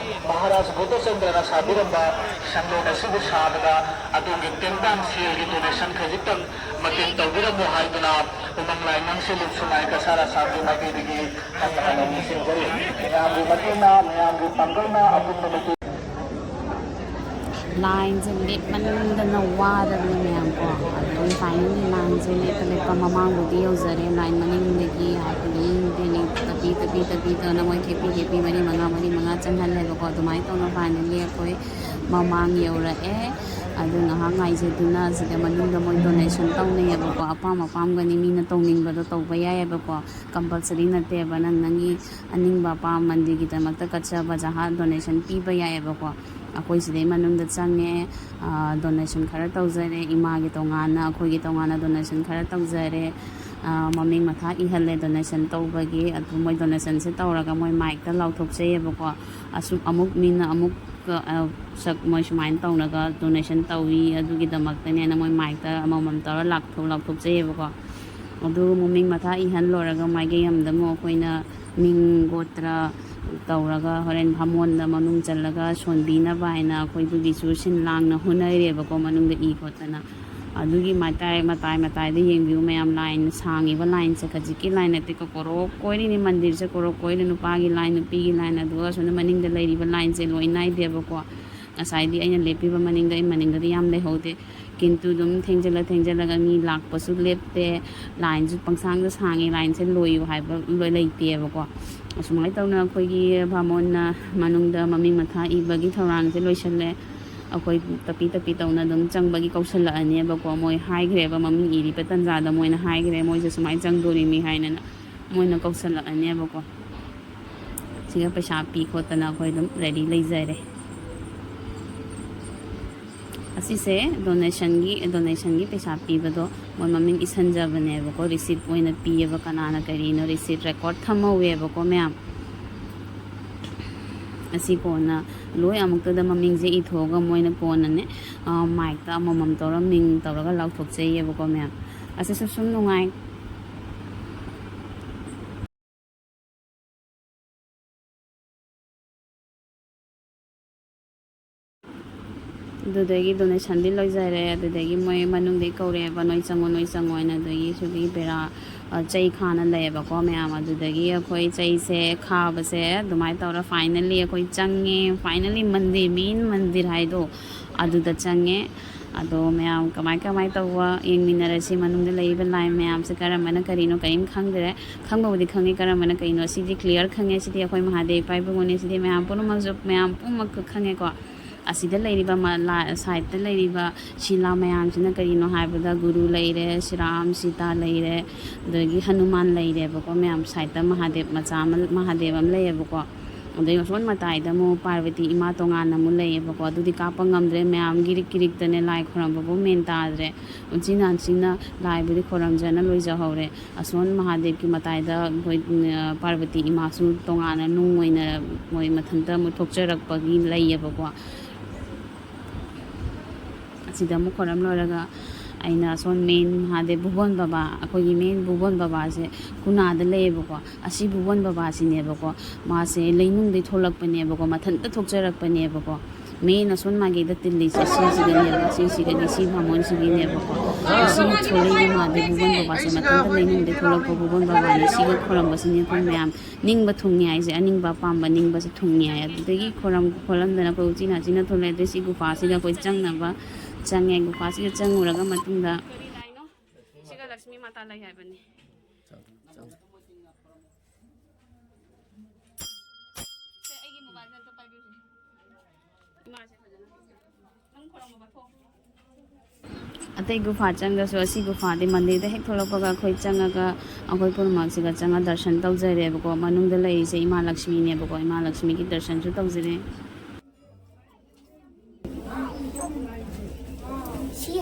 ꯃꯍꯥꯔꯥꯖ ꯕꯨꯙꯆꯟꯗ꯭ꯔꯅ ꯁꯥꯕꯤꯔꯝꯕ ꯁꯪꯂꯦꯟ ꯑꯁꯤꯕꯨ ꯁꯥꯕꯗ ꯑꯗꯣꯝꯒꯤ ꯇꯦꯡꯕꯥꯡ ꯁꯦꯜꯒꯤ ꯗꯣꯅꯦꯁꯟ ꯈꯖꯤꯛꯇꯪ ꯃꯇꯦꯡ ꯇꯧꯕꯤꯔꯝꯃꯨ ꯍꯥꯏꯗꯨꯅ ꯎꯃꯪ ꯂꯥꯏ ꯉꯥꯛꯁꯦꯜꯂꯣꯟ ꯁꯨꯅꯥꯏ ꯀꯁꯥꯔ ꯑꯁꯥꯝꯒꯤ ꯃꯥꯏꯀꯩꯗꯒꯤ ꯍꯟꯅ ꯍꯟꯅ ꯅꯤꯡꯁꯤꯡꯖꯔꯤ꯫ ꯃꯌꯥꯝꯒꯤ ꯃꯇꯦꯡꯅ, ꯃꯌꯥꯝꯒꯤ ꯄꯥꯡꯒꯜꯅ ꯑꯄꯨꯟꯕ ꯃꯇꯦꯡ꯫ ꯂꯥꯏꯟꯁꯦ ꯂꯦꯞꯃꯟꯗꯅ ꯋꯥꯔꯕꯅꯦ ꯃꯌꯥꯝ ꯀꯣ꯫ ꯑꯗꯨꯝ ꯐꯥꯏꯅꯦꯜꯂꯤ ꯂꯥꯏꯟꯁꯦ ꯂꯦꯞꯄ ꯂꯦꯞꯄ ꯃꯃꯥꯡꯕꯨꯗꯤ ꯌꯧꯖꯔꯦ꯫ ꯂꯥꯏꯟ ꯃꯅꯤꯡꯗꯒꯤ ꯍꯥꯏꯕꯗꯤ ꯇꯞꯄꯤ ꯇꯞꯄꯤ ꯇꯞꯄꯤ ꯇꯧꯅ ꯃꯣꯏ ꯈꯦꯄꯤ ꯈꯦꯄꯤ ꯃꯔꯤ ꯃꯉꯥ ꯃꯔꯤ ꯃꯉꯥ ꯆꯪꯍꯜꯂꯦꯕꯀꯣ꯫ ꯑꯗꯨꯃꯥꯏꯅ ꯇꯧꯅ ꯐꯥꯏꯅꯦꯜꯂꯤ ꯑꯩꯈꯣꯏ ꯃꯃꯥꯡ ꯌꯧꯔꯛꯑꯦ꯫ ꯑꯗꯨ ꯉꯥꯏꯍꯥꯛ ꯉꯥꯏꯖꯗꯨꯅ ꯁꯤꯗ ꯃꯅꯨꯡꯗ ꯃꯣꯏ ꯗꯣꯅꯦꯁꯟ ꯇꯧꯅꯩꯌꯦꯕꯀꯣ꯫ ꯑꯄꯥꯝ ꯑꯄꯥꯝꯒꯅꯤ ꯃꯤꯅ ꯇꯧꯅꯤꯡꯕꯗꯣ ꯇꯧꯕ ꯌꯥꯏꯌꯦꯕꯀꯣ꯫ ꯀꯝꯄꯜꯁꯔꯤ ꯅꯠꯇꯦꯕ꯫ ꯅꯪ ꯅꯪꯒꯤ ꯑꯅꯤꯡꯕ ꯑꯄꯥꯝꯕ ꯃꯟꯗꯤꯔꯒꯤꯗꯃꯛꯇ ꯀꯠꯆꯕ ꯖꯍꯥ ꯗꯣꯅꯦꯁꯟ ꯄꯤꯕ ꯌꯥꯏꯌꯦꯕꯀꯣ꯫ ꯑꯩꯈꯣꯏ ꯁꯤꯗꯩ ꯃꯅꯨꯡꯗ ꯆꯪꯉꯦ, ꯗꯣꯅꯦꯁꯟ ꯈꯔ ꯇꯧꯖꯔꯦ, ꯏꯃꯥꯒꯤ ꯇꯣꯉꯥꯟꯅ, ꯑꯩꯈꯣꯏꯒꯤ ꯇꯣꯉꯥꯟꯅ ꯗꯣꯅꯦꯁꯟ ꯈꯔ ꯇꯧꯖꯔꯦ꯫ ꯃꯃꯤꯡ ꯃꯊꯥ ꯏꯍꯜꯂꯦ ꯗꯣꯅꯦꯁꯟ ꯇꯧꯕꯒꯤ꯫ ꯑꯗꯨ ꯃꯣꯏ ꯗꯣꯅꯦꯁꯟꯁꯦ ꯇꯧꯔꯒ ꯃꯣꯏ ꯃꯥꯏꯛꯇ ꯂꯥꯎꯊꯣꯛꯆꯩꯌꯦꯕꯀꯣ꯫ ꯑꯁꯨꯛ ꯑꯃꯨꯛ ꯃꯤꯅ ꯑꯃꯨꯛ ꯁꯛ ꯃꯣꯏ ꯁꯨꯃꯥꯏꯅ ꯇꯧꯅꯒ ꯗꯣꯅꯦꯁꯟ ꯇꯧꯏ, ꯑꯗꯨꯒꯤꯗꯃꯛꯇꯅꯦꯅ ꯃꯣꯏ ꯃꯥꯏꯛꯇ ꯑꯃꯃꯝ ꯇꯧꯔ ꯂꯥꯎꯊꯣꯛ ꯂꯥꯎꯊꯣꯛꯆꯩꯌꯦꯕꯀꯣ꯫ ꯑꯗꯨ ꯃꯃꯤꯡ ꯃꯊꯥ ꯏꯍꯟ ꯂꯣꯏꯔꯒ ꯃꯥꯏꯀꯩ ꯑꯃꯗ ꯑꯃꯨꯛ ꯑꯩꯈꯣꯏꯅ ꯃꯤꯡ ꯒꯣꯇ꯭ꯔ ꯇꯧꯔꯒ ꯍꯣꯔꯦꯟ ꯚꯥꯃꯣꯟꯗ ꯃꯅꯨꯡ ꯆꯜꯂꯒ ꯁꯣꯟꯕꯤꯅꯕ ꯍꯥꯏꯅ ꯑꯩꯈꯣꯏꯗꯨꯒꯤꯁꯨ ꯁꯤꯟ ꯂꯥꯡꯅ ꯍꯣꯠꯅꯔꯦꯕꯀꯣ꯫ ꯃꯅꯨꯡꯗ ꯏ ꯈꯣꯠꯇꯅ ꯑꯗꯨꯒꯤ ꯃꯇꯥꯏ ꯃꯇꯥꯏ ꯃꯇꯥꯏꯗ ꯌꯦꯡꯕꯤꯌꯨ ꯃꯌꯥꯝ, ꯂꯥꯏꯟ ꯁꯥꯡꯉꯤꯕ ꯂꯥꯏꯟꯁꯦ ꯈꯖꯤꯛꯀꯤ ꯂꯥꯏꯟ ꯅꯠꯇꯦꯀꯣ꯫ ꯀꯣꯔꯣꯛ ꯀꯣꯏꯔꯤꯅꯤ ꯃꯟꯗꯤꯔꯁꯦ, ꯀꯣꯔꯣꯛ ꯀꯣꯏꯔꯤ꯫ ꯅꯨꯄꯥꯒꯤ ꯂꯥꯏꯟ, ꯅꯨꯄꯤꯒꯤ ꯂꯥꯏꯟ, ꯑꯗꯨꯒ ꯑꯁꯣꯝꯗ ꯃꯅꯤꯡꯗ ꯂꯩꯔꯤꯕ ꯂꯥꯏꯟꯁꯦ ꯂꯣꯏ ꯅꯥꯏꯗꯦꯕꯀꯣ꯫ ꯉꯁꯥꯏꯗꯤ ꯑꯩꯅ ꯂꯦꯞꯄꯤꯕ ꯃꯅꯤꯡꯗ, ꯑꯩ ꯃꯅꯤꯡꯗꯗꯤ ꯌꯥꯝ ꯂꯩꯍꯧꯗꯦ꯫ ꯀꯤꯟꯇꯨ ꯑꯗꯨꯝ ꯊꯦꯡꯖꯤꯜꯂ ꯊꯦꯡꯖꯤꯜꯂꯒ ꯃꯤ ꯂꯥꯛꯄꯁꯨ ꯂꯦꯞꯇꯦ꯫ ꯂꯥꯏꯟꯁꯨ ꯄꯪꯁꯥꯡꯗ ꯁꯥꯡꯉꯤ, ꯂꯥꯏꯟꯁꯦ ꯂꯣꯏꯌꯨ ꯍꯥꯏꯕ ꯂꯣꯏ ꯂꯩꯇꯦꯕꯀꯣ꯫ ꯑꯁꯨꯃꯥꯏꯅ ꯇꯧꯅ ꯑꯩꯈꯣꯏꯒꯤ ꯚꯥꯃꯣꯟꯅ ꯃꯅꯨꯡꯗ ꯃꯃꯤꯡ ꯃꯊꯥ ꯏꯕꯒꯤ ꯊꯧꯔꯥꯡꯁꯦ ꯂꯣꯏꯁꯤꯜꯂꯦ꯫ ꯑꯩꯈꯣꯏ ꯇꯞꯄꯤ ꯇꯞꯄꯤ ꯇꯧꯅ ꯑꯗꯨꯝ ꯆꯪꯕꯒꯤ ꯀꯧꯁꯜꯂꯛꯑꯅꯦꯕꯀꯣ꯫ ꯃꯣꯏ ꯍꯥꯏꯈ꯭ꯔꯦꯕ, ꯃꯃꯤꯡ ꯏꯔꯤꯕ ꯇꯟꯖꯥꯗ ꯃꯣꯏꯅ ꯍꯥꯏꯈ꯭ꯔꯦ, ꯃꯣꯏꯁꯦ ꯁꯨꯃꯥꯏꯅ ꯆꯪꯗꯣꯔꯤꯃꯤ ꯍꯥꯏꯅꯅ ꯃꯣꯏꯅ ꯀꯧꯁꯜꯂꯛꯑꯅꯦꯕꯀꯣ꯫ ꯁꯤꯒ ꯄꯩꯁꯥ ꯄꯤ ꯈꯣꯠꯇꯅ ꯑꯩꯈꯣꯏ ꯑꯗꯨꯝ ꯔꯦꯗꯤ ꯂꯩꯖꯔꯦ꯫ ꯑꯁꯤꯁꯦ ꯗꯣꯅꯦꯁꯟꯒꯤ, ꯗꯣꯅꯦꯁꯟꯒꯤ ꯄꯩꯁꯥ ꯄꯤꯕꯗꯣ ꯃꯣꯏ ꯃꯃꯤꯡ ꯏꯁꯟꯖꯕꯅꯦꯕꯀꯣ꯫ ꯔꯤꯁꯤꯠ ꯑꯣꯏꯅ ꯄꯤꯌꯦꯕ, ꯀꯅꯥꯅ ꯀꯔꯤꯅꯣ ꯔꯤꯁꯤꯠ ꯔꯦꯀꯣꯔꯠ ꯊꯝꯍꯧꯋꯦꯕꯀꯣ ꯃꯌꯥꯝ꯫ ꯉꯁꯤ ꯀꯣꯟꯅ ꯂꯣꯏ ꯑꯃꯨꯛꯇꯗ ꯃꯃꯤꯡꯁꯦ ꯏꯊꯣꯛꯑꯒ ꯃꯣꯏꯅ ꯀꯣꯟꯅꯅꯦ, ꯃꯥꯏꯛꯇ ꯑꯃꯃꯝ ꯇꯧꯔ ꯃꯤꯡ ꯇꯧꯔꯒ ꯂꯥꯎꯊꯣꯛꯆꯩꯌꯦꯕꯀꯣ ꯃꯌꯥꯝ꯫ ꯑꯁꯤꯁꯨ ꯁꯨꯝ ꯅꯨꯡꯉꯥꯏ꯫ ꯑꯗꯨꯗꯒꯤ ꯗꯣꯅꯦꯁꯟꯗꯤ ꯂꯣꯏꯖꯔꯦ꯫ ꯑꯗꯨꯗꯒꯤ ꯃꯣꯏ ꯃꯅꯨꯡꯗꯒꯤ ꯀꯧꯔꯛꯑꯦꯕ, "ꯅꯣꯏ ꯆꯪꯉꯣ, ꯅꯣꯏ ꯆꯪꯉꯣ" ꯍꯥꯏꯅ꯫ ꯑꯗꯨꯗꯒꯤ ꯁꯤꯒꯤ ꯕꯦꯔꯥ, ꯑ, ꯆꯩ ꯈꯥꯅ ꯂꯩꯌꯦꯕꯀꯣ ꯃꯌꯥꯝ꯫ ꯑꯗꯨꯗꯒꯤ ꯑꯩꯈꯣꯏ ꯆꯩꯁꯦ ꯈꯥꯕꯁꯦ ꯑꯗꯨꯃꯥꯏꯅ ꯇꯧꯔ finally ꯑꯩꯈꯣꯏ ꯆꯪꯉꯦ꯫ Finally ꯃꯟꯗꯤꯔ, main ꯃꯟꯗꯤꯔ ꯍꯥꯏꯗꯣ ꯑꯗꯨꯗ ꯆꯪꯉꯦ꯫ ꯑꯗꯣ ꯃꯌꯥꯝ ꯀꯃꯥꯏ ꯀꯃꯥꯏ ꯇꯧꯕ ꯌꯦꯡꯃꯤꯟꯅꯔꯁꯤ꯫ ꯃꯅꯨꯡꯗ ꯂꯩꯔꯤꯕ line ꯃꯌꯥꯝꯁꯦ ꯀꯔꯝꯕꯅ ꯀꯔꯤꯅꯣ ꯀꯔꯤꯝ ꯈꯪꯗ꯭ꯔꯦ꯫ ꯈꯪꯕꯕꯨꯗꯤ ꯈꯪꯉꯤ ꯀꯔꯝꯕꯅ ꯀꯩꯅꯣ꯫ ꯁꯤꯗꯤ clear ꯈꯪꯉꯦ꯫ ꯁꯤꯗꯤ ꯑꯩꯈꯣꯏ ꯃꯍꯥꯗꯦꯕ ꯏꯄꯥ ꯏꯕꯨꯡꯉꯣꯅꯦ꯫ ꯁꯤꯗꯤ ꯃꯌꯥꯝ ꯄꯨꯝꯅꯃꯛꯁꯨ, ꯃꯌꯥꯝ ꯄꯨꯝꯅꯃꯛ ꯈꯪꯉꯦꯀꯣ꯫ ꯑꯁꯤꯗ ꯂꯩꯔꯤꯕ ꯃ-, ꯂꯥ-, side ꯇ ꯂꯩꯔꯤꯕ ꯁꯤꯂꯥ ꯃꯌꯥꯝꯁꯤꯅ ꯀꯔꯤꯅꯣ ꯍꯥꯏꯕꯗ, ꯒꯨꯔꯨ ꯂꯩꯔꯦ, ꯁꯤꯔꯥꯝ, ꯁꯤꯇꯥ ꯂꯩꯔꯦ, ꯑꯗꯒꯤ ꯍꯅꯨꯃꯥꯟ ꯂꯩꯔꯦꯕꯀꯣ ꯃꯌꯥꯝ꯫ Side ꯇ ꯃꯍꯥꯗꯦꯕ ꯃꯆꯥ ꯑꯃ, ꯃꯍꯥꯗꯦꯕ ꯑꯃ ꯂꯩꯌꯦꯕꯀꯣ꯫ ꯑꯗꯩ ꯑꯁꯣꯝ ꯃꯇꯥꯏꯗ ꯑꯃꯨꯛ ꯄꯥꯔꯕꯇꯤ ꯏꯃꯥ ꯇꯣꯉꯥꯟꯅ ꯑꯃꯨꯛ ꯂꯩꯌꯦꯕꯀꯣ꯫ ꯑꯗꯨꯗꯤ ꯀꯥꯞꯄ ꯉꯝꯗ꯭ꯔꯦ, ꯃꯌꯥꯝ ꯒꯤꯔꯤꯛ ꯒꯤꯔꯤꯛꯇꯅꯦ ꯂꯥꯏ ꯈꯣꯏꯔꯝꯕꯕꯨ ꯃꯦꯟ ꯇꯥꯗ꯭ꯔꯦ꯫ ꯎꯆꯤꯟ ꯅꯥꯆꯤꯟꯅ ꯂꯥꯏꯕꯨꯗꯤ ꯈꯣꯏꯔꯝꯖꯅ ꯂꯣꯏꯖꯍꯧꯔꯦ꯫ ꯑꯁꯣꯝ ꯃꯍꯥꯗꯦꯕꯀꯤ ꯃꯇꯥꯏꯗ ꯑꯩꯈꯣꯏ, ꯎꯝ, ꯄꯥꯔꯕꯇꯤ ꯏꯃꯥꯁꯨ ꯇꯣꯉꯥꯟꯅ ꯅꯨꯡ ꯑꯣꯏꯅ ꯃꯣꯏ ꯃꯊꯟꯇ ꯑꯃꯨꯛ ꯊꯣꯛꯆꯔꯛꯄꯒꯤ ꯂꯩꯌꯦꯕꯀꯣ꯫ ꯑꯁꯤꯗ ꯑꯃꯨꯛ ꯈꯣꯏꯔꯝ ꯂꯣꯏꯔꯒ ꯑꯩꯅ ꯑꯁꯣꯝ main ꯃꯍꯥꯗꯦꯕ ꯚꯨꯕꯣꯟ ꯕꯕꯥ, ꯑꯩꯈꯣꯏꯒꯤ main ꯚꯨꯕꯣꯟ ꯕꯕꯥꯁꯦ ꯀꯨꯅꯥꯗ ꯂꯩꯌꯦꯕꯀꯣ꯫ ꯑꯁꯤ ꯚꯨꯕꯣꯟ ꯕꯕꯥꯁꯤꯅꯦꯕꯀꯣ, ꯃꯥꯁꯦ ꯂꯩꯅꯨꯡꯗꯩ ꯊꯣꯛꯂꯛꯄꯅꯦꯕꯀꯣ, ꯃꯊꯟꯇ ꯊꯣꯛꯆꯔꯛꯄꯅꯦꯕꯀꯣ꯫ Main ꯑꯁꯣꯝ ꯃꯥꯏꯀꯩꯗ ꯇꯤꯜꯂꯤꯁꯦ ꯁꯤꯁꯤꯒꯅꯦꯕ, ꯁꯤꯁꯤꯒ ꯅꯤꯁꯤ ꯕꯥꯃꯣꯟꯁꯤꯒꯤꯅꯦꯕꯀꯣ꯫ ꯑꯁꯤ ꯊꯣꯛꯂꯛꯏꯕ ꯃꯍꯥꯗꯦꯕ ꯚꯨꯕꯣꯟ ꯕꯕꯥꯁꯦ ꯃꯊꯟꯇ ꯂꯩꯅꯨꯡꯗꯩ ꯊꯣꯛꯂꯛꯄ ꯚꯨꯕꯣꯟ ꯕꯕꯥꯅꯤ꯫ ꯁꯤꯒ ꯈꯣꯏꯔꯝꯕꯁꯤꯅꯦ ꯑꯩꯈꯣꯏ ꯃꯌꯥꯝ ꯅꯤꯡꯕ ꯊꯨꯡꯉꯦ ꯍꯥꯏꯁꯦ, ꯑꯅꯤꯡꯕ ꯑꯄꯥꯝꯕ ꯅꯤꯡꯕꯁꯦ ꯊꯨꯡꯉꯦ ꯍꯥꯏ꯫ ꯑꯗꯨꯗꯒꯤ ꯈꯣꯏꯔꯝ ꯈꯣꯠꯂꯝꯗꯅ ꯑꯩꯈꯣꯏ ꯎꯆꯤꯟ ꯅꯥꯆꯤꯟꯅ ꯊꯣꯛꯂꯛꯑꯦ꯫ ꯑꯗꯩ ꯁꯤ ꯒꯨꯐꯥꯁꯤꯗ ꯑꯩꯈꯣꯏ ꯆꯪꯅꯕ ꯆꯪꯉꯦ꯫ ꯒꯨꯐꯥꯁꯤꯗ ꯆꯪꯉꯨꯔꯒ ꯃꯇꯨꯡꯗ ꯀꯔꯤ ꯂꯥꯏꯅꯣ? ꯁꯤꯒ ꯂꯛꯁꯃꯤ ꯃꯥꯇꯥ ꯂꯩ ꯍꯥꯏꯕꯅꯤ꯫ ꯁꯦ, ꯑꯩꯒꯤ mobileꯁꯦ ꯑꯝꯇ ꯄꯥꯏꯕꯤꯌꯨꯁꯦ꯫ ꯏꯃꯥꯁꯦ ꯐꯖꯅ ꯅꯪ ꯈꯣꯏꯔꯝꯃꯣꯕ, ꯊꯣꯛꯑꯣ꯫ ꯑꯇꯩ ꯒꯨꯐꯥ ꯆꯪꯗ꯭ꯔꯁꯨ ꯑꯁꯤ ꯒꯨꯐꯥꯗꯤ ꯃꯟꯗꯤꯔꯗ ꯍꯦꯛ ꯊꯣꯛꯂꯛꯄꯒ ꯑꯩꯈꯣꯏ ꯆꯪꯉꯒ ꯑꯩꯈꯣꯏ ꯄꯨꯝꯅꯃꯛꯁꯤꯒ ꯆꯪꯉ ꯗꯔꯁꯟ ꯇꯧꯖꯔꯦꯕꯀꯣ꯫ ꯃꯅꯨꯡꯗ ꯂꯩꯔꯤꯁꯦ ꯏꯃꯥ ꯂꯛꯁꯃꯤꯅꯦꯕꯀꯣ꯫ ꯏꯃꯥ ꯂꯛꯁꯃꯤꯒꯤ ꯗꯔꯁꯟꯁꯨ ꯇꯧꯖꯔꯦ꯫ ꯁꯤ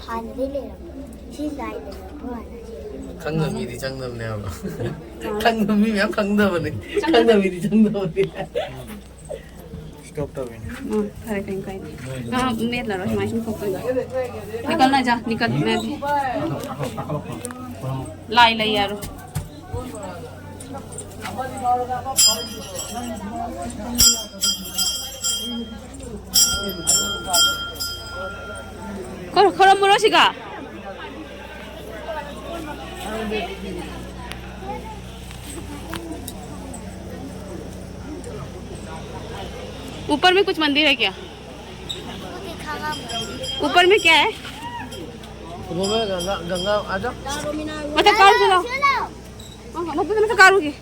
ꯍꯥꯟꯅꯗꯩ ꯂꯩꯔꯝꯕ꯫ ꯁꯤ ꯂꯥꯏ ꯂꯩꯔꯝꯕ ꯍꯥꯟꯅ ꯁꯤ꯫ ꯈꯪꯗꯕ ꯃꯤꯗꯤ ꯆꯪꯗꯕꯅꯦ ꯍꯥꯏꯕ꯫ ꯈꯪꯗꯕ ꯃꯤ ꯃꯌꯥꯝ ꯈꯪꯗꯕꯅꯦ꯫ ꯈꯪꯗꯕ ꯃꯤꯗꯤ ꯆꯪꯗꯕꯅꯦ꯫ ꯎꯝ, ꯐꯔꯦ, ꯀꯩꯝ ꯀꯥꯏꯗꯦ꯫ ꯉꯥ ꯃꯦꯠꯂꯔꯣꯏ, ꯁꯨꯃꯥꯏꯅ ꯁꯨꯝ ꯊꯣꯛꯇꯣꯏꯅꯦ꯫ Nickel ꯅꯥꯏꯖꯥ, nickel ꯅꯥꯏꯖꯥ꯫ ꯂꯥꯏ ꯂꯩ ꯌꯥꯔꯣ꯫ ꯈꯣꯏ-, ꯈꯣꯏꯔꯝꯃꯨꯔꯣ ꯁꯤꯒ꯫ ऊपर में कुछ मंदिर है क्या? ऊपर में क्या है? वो में गंगा, गंगा आ जाओ। मतलब, कहाँ से लाओ? ꯃꯊꯛ ꯀꯥꯔꯨꯒꯦ꯫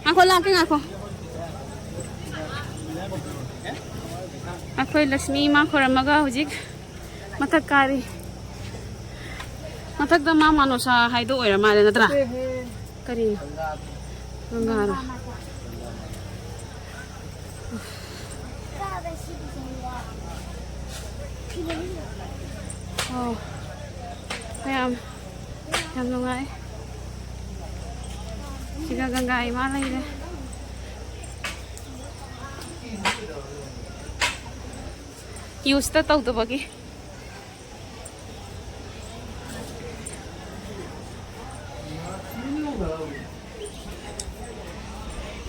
ꯉꯥꯏꯈꯣ, ꯂꯥꯛꯀꯦ, ꯉꯥꯏꯈꯣ꯫ ꯑꯩꯈꯣꯏ ꯂꯛꯁꯃꯤ ꯏꯃꯥ ꯈꯣꯏꯔꯝꯃꯒ ꯍꯧꯖꯤꯛ ꯃꯊꯛ ꯀꯥꯔꯤ꯫ ꯃꯊꯛꯇ ꯃꯥ ꯃꯥꯅꯣꯁꯥ ꯍꯥꯏꯗꯣ ꯑꯣꯏꯔ ꯃꯥꯜꯂꯦ, ꯅꯠꯇ꯭ꯔꯥ? ꯀꯔꯤ? ꯒꯪꯒꯥꯔꯣ? ꯑꯣ, ꯃꯌꯥꯝ ꯌꯥꯝ ꯅꯨꯡꯉꯥꯏ꯫ ꯁꯤꯗ ꯒꯪꯒꯥ ꯏꯃꯥ ꯂꯩꯔꯦ꯫ ꯌꯨꯁꯇ ꯇꯧꯗꯕꯒꯤ꯫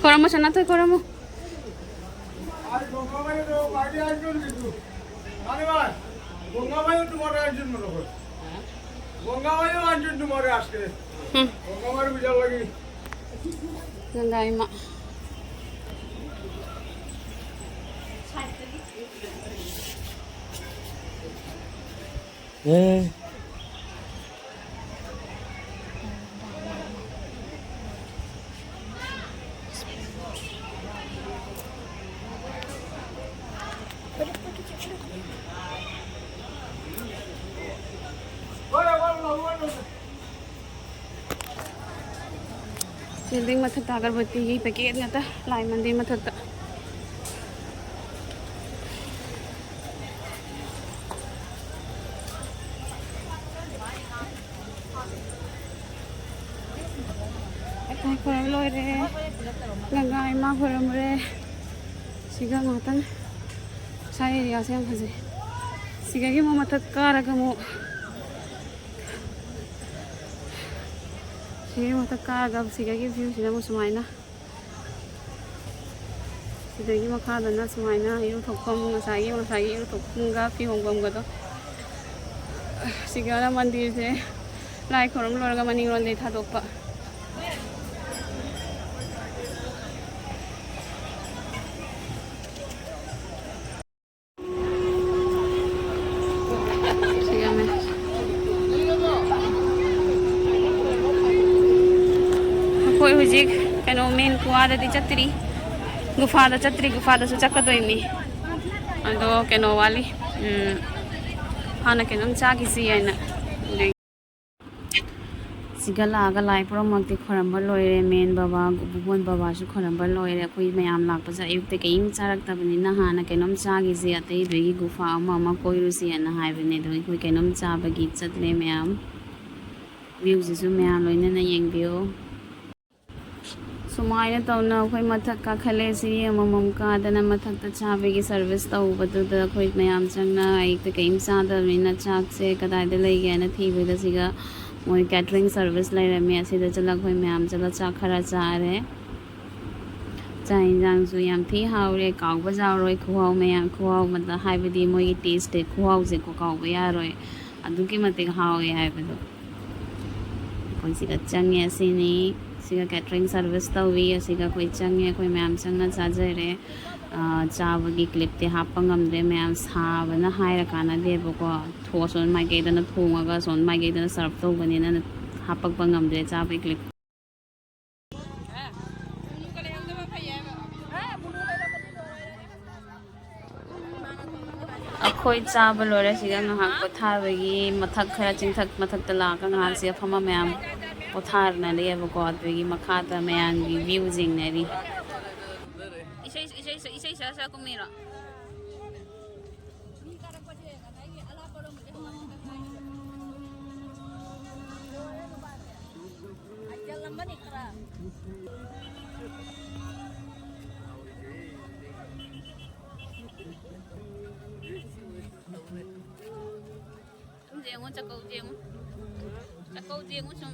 ꯈꯣꯏꯔꯝꯃꯣ, ꯁꯅꯥꯊꯣꯏ, ꯈꯣꯏꯔꯝꯃꯣ꯫ আরে ভাই, গঙ্গামাইও তোমার একজন মনে হয়। গঙ্গামাইও আনছেন তোমার আজকে। হুম। গঙ্গামাইর পূজা লাগি। গঙ্গা ইমা। Building ꯃꯊꯛꯇ ꯑꯒꯔꯕꯇꯤꯒꯤ packet ꯉꯥꯛꯇ, ꯂꯥꯏ ꯃꯟꯗꯤꯔ ꯃꯊꯛꯇ꯫ ꯂꯥꯏ ꯈꯣꯏꯔꯝ ꯂꯣꯏꯔꯦ꯫ ꯒꯪꯒꯥ ꯏꯃꯥ ꯈꯣꯏꯔꯝꯃꯨꯔꯦ꯫ ꯁꯤꯒ ꯉꯥꯛꯇꯪ ꯁꯥꯏ ꯑꯦꯔꯤꯌꯥꯁꯦ ꯌꯥꯝ ꯐꯖꯩ꯫ ꯁꯤꯗꯒꯤ ꯑꯃꯨꯛ ꯃꯊꯛ ꯀꯥꯔꯒ ꯑꯃꯨꯛ ꯁꯤꯒꯤ ꯃꯊꯛ ꯀꯥꯔꯒ ꯁꯤꯗꯒꯤ ꯚ꯭ꯌꯨꯁꯤꯅ ꯑꯃꯨꯛ ꯁꯨꯃꯥꯏꯅ꯫ ꯁꯤꯗꯒꯤ ꯃꯈꯥꯗꯅ ꯁꯨꯃꯥꯏꯅ ꯏꯔꯨꯊꯣꯛꯐꯝ, ꯉꯁꯥꯏꯒꯤ ꯉꯁꯥꯏꯒꯤ ꯏꯔꯨꯊꯣꯛꯐꯝꯒ ꯐꯤ ꯍꯣꯡꯐꯝꯒꯗꯣ꯫ ꯁꯤꯒꯅ ꯃꯟꯗꯤꯔꯁꯦ ꯂꯥꯏ ꯈꯨꯔꯨꯝ ꯂꯣꯏꯔꯒ ꯃꯅꯤꯡꯂꯣꯝꯗꯒꯤ ꯊꯥꯗꯣꯛꯄ꯫ ꯁꯤꯒꯅꯦ꯫ ꯑꯩꯈꯣꯏ ꯍꯧꯖꯤꯛ ꯀꯩꯅꯣ ꯃꯦꯟ ꯀꯨꯋꯥꯗꯗꯤ ꯆꯠꯇ꯭ꯔꯤ, ꯒꯨꯐꯥꯗ ꯆꯠꯇ꯭ꯔꯤ, ꯒꯨꯐꯥꯗꯁꯨ ꯆꯠꯀꯗꯣꯏꯅꯤ꯫ ꯑꯗꯣ ꯀꯩꯅꯣ ꯋꯥꯠꯂꯤ, ꯎꯝ, ꯍꯥꯟꯅ ꯀꯩꯅꯣꯝ ꯆꯥꯈꯤꯁꯤ ꯍꯥꯏꯅ꯫ ꯁꯤꯒ ꯂꯥꯛꯑꯒ ꯂꯥꯏ ꯄꯨꯝꯅꯃꯛꯇꯤ ꯈꯣꯏꯔꯝꯕ ꯂꯣꯏꯔꯦ꯫ ꯃꯦꯟ ꯕꯕꯥ, ꯚꯨꯕꯣꯟ ꯕꯕꯥꯁꯨ ꯈꯣꯏꯔꯝꯕ ꯂꯣꯏꯔꯦ꯫ ꯑꯩꯈꯣꯏ ꯃꯌꯥꯝ ꯂꯥꯛꯄꯁꯦ ꯑꯌꯨꯛꯇ ꯀꯔꯤꯝ ꯆꯥꯔꯛꯇꯕꯅꯤꯅ ꯍꯥꯟꯅ ꯀꯩꯅꯣꯝ ꯆꯥꯈꯤꯁꯦ, ꯑꯇꯩꯗꯨꯒꯤ ꯒꯨꯐꯥ ꯑꯃ ꯑꯃ ꯀꯣꯏꯔꯨꯁꯦꯅ ꯍꯥꯏꯕꯅꯦ꯫ ꯑꯗꯣ ꯑꯩꯈꯣꯏ ꯀꯩꯅꯣꯝ ꯆꯥꯕꯒꯤ ꯆꯠꯂꯦ ꯃꯌꯥꯝ꯫ ꯚ꯭ꯌꯨꯁꯤꯁꯨ ꯃꯌꯥꯝ ꯂꯣꯏꯅꯅ ꯌꯦꯡꯕꯤꯌꯨ꯫ ꯁꯨꯃꯥꯏꯅ ꯇꯧꯅ ꯑꯩꯈꯣꯏ ꯃꯊꯛ ꯀꯥꯈꯠꯂꯦ꯫ ꯁꯤ ꯑꯃꯃꯝ ꯀꯥꯗꯅ ꯃꯊꯛꯇ ꯆꯥꯕꯒꯤ ꯁꯔꯚꯤꯁ ꯇꯧꯕꯗꯨꯗ ꯑꯩꯈꯣꯏ ꯃꯌꯥꯝ ꯆꯪꯅ, ꯑꯌꯨꯛꯇ ꯀꯔꯤꯝ ꯆꯥꯗꯕꯅꯤꯅ ꯆꯥꯛꯁꯦ ꯀꯗꯥꯏꯗ ꯂꯩꯒꯦ ꯍꯥꯏꯅ ꯊꯤꯕꯗ ꯁꯤꯒ ꯃꯣꯏ ꯀꯦꯇꯔꯤꯡ ꯁꯔꯚꯤꯁ ꯂꯩꯔꯝꯃꯦ꯫ ꯑꯁꯤꯗ ꯆꯠꯂꯒ ꯑꯩꯈꯣꯏ ꯃꯌꯥꯝ ꯆꯠꯂ ꯆꯥꯛ ꯈꯔ ꯆꯥꯔꯦ꯫ ꯆꯥꯛ ꯌꯦꯟꯁꯥꯡꯁꯨ ꯌꯥꯝ ꯊꯤ ꯍꯥꯎꯔꯦ, ꯀꯥꯎꯕ ꯌꯥꯔꯣꯏ꯫ ꯈꯨꯍꯥꯎ ꯃꯌꯥꯝ, ꯈꯨꯍꯥꯎ ꯑꯃꯗ ꯍꯥꯏꯕꯗꯤ ꯃꯣꯏꯒꯤ ꯇꯦꯁꯇꯦ, ꯈꯨꯍꯥꯎꯁꯦꯀꯣ ꯀꯥꯎꯕ ꯌꯥꯔꯣꯏ, ꯑꯗꯨꯛꯀꯤ ꯃꯇꯤꯛ ꯍꯥꯎꯋꯦ ꯍꯥꯏꯕꯗꯣ꯫ ꯑꯩꯈꯣꯏ ꯁꯤꯗ ꯆꯪꯉꯦ꯫ ꯑꯁꯤꯅꯤ, ꯁꯤꯒ ꯀꯦꯇꯔꯤꯡ ꯁꯔꯚꯤꯁ ꯇꯧꯏ꯫ ꯑꯁꯤꯒ ꯑꯩꯈꯣꯏ ꯆꯪꯉꯦ, ꯑꯩꯈꯣꯏ ꯃꯌꯥꯝ ꯆꯪꯅ ꯆꯥꯖꯔꯦ꯫ ꯑꯥ, ꯆꯥꯕꯒꯤ ꯀ꯭ꯂꯤꯞꯇꯤ ꯍꯥꯞꯄ ꯉꯝꯗ꯭ꯔꯦ ꯃꯌꯥꯝ, ꯁꯥꯕꯅ ꯍꯥꯏꯔ ꯀꯥꯟꯅꯗꯦꯕꯀꯣ꯫ ꯊꯣ-, ꯑꯁꯣꯝ ꯃꯥꯏꯀꯩꯗꯅ ꯊꯣꯡꯉꯒ ꯑꯁꯣꯝ ꯃꯥꯏꯀꯩꯗꯅ ꯁꯔꯞ ꯇꯧꯕꯅꯤꯅ ꯍꯥꯞꯄꯛꯄ ꯉꯝꯗ꯭ꯔꯦ ꯆꯥꯕꯒꯤ ꯀ꯭ꯂꯤꯞ꯫ ꯑꯩꯈꯣꯏ ꯆꯥꯕ ꯂꯣꯏꯔꯦ꯫ ꯁꯤꯗ ꯉꯥꯏꯍꯥꯛ ꯄꯣꯊꯥꯕꯒꯤ ꯃꯊꯛ ꯈꯔ ꯆꯤꯡꯊꯛ ꯃꯊꯛꯇ ꯂꯥꯛꯑꯒ ꯉꯥꯏꯍꯥꯛ ꯁꯤꯗ ꯐꯝꯃ ꯃꯌꯥꯝ ꯄꯣꯊꯥꯅꯔꯤꯑꯕꯀꯣ꯫ ꯑꯗꯨꯒꯤ ꯃꯈꯥꯗ ꯃꯌꯥꯝꯒꯤ ꯚ꯭ꯌꯨ ꯌꯦꯡꯅꯔꯤ꯫ ꯏꯁꯩ, ꯏꯁꯩ, ꯏꯁꯩ, ꯏꯁꯩ ꯁꯛꯑ ꯁꯛꯑ ꯀꯨꯝꯃꯤꯔꯣ? ꯌꯦꯡꯉꯨ, ꯆꯥꯛꯀꯧꯁꯦ ꯌꯦꯡꯉꯨ꯫ ꯆꯥꯛꯀꯧꯁꯦ ꯌꯦꯡꯉꯨ ꯁꯨꯝ꯫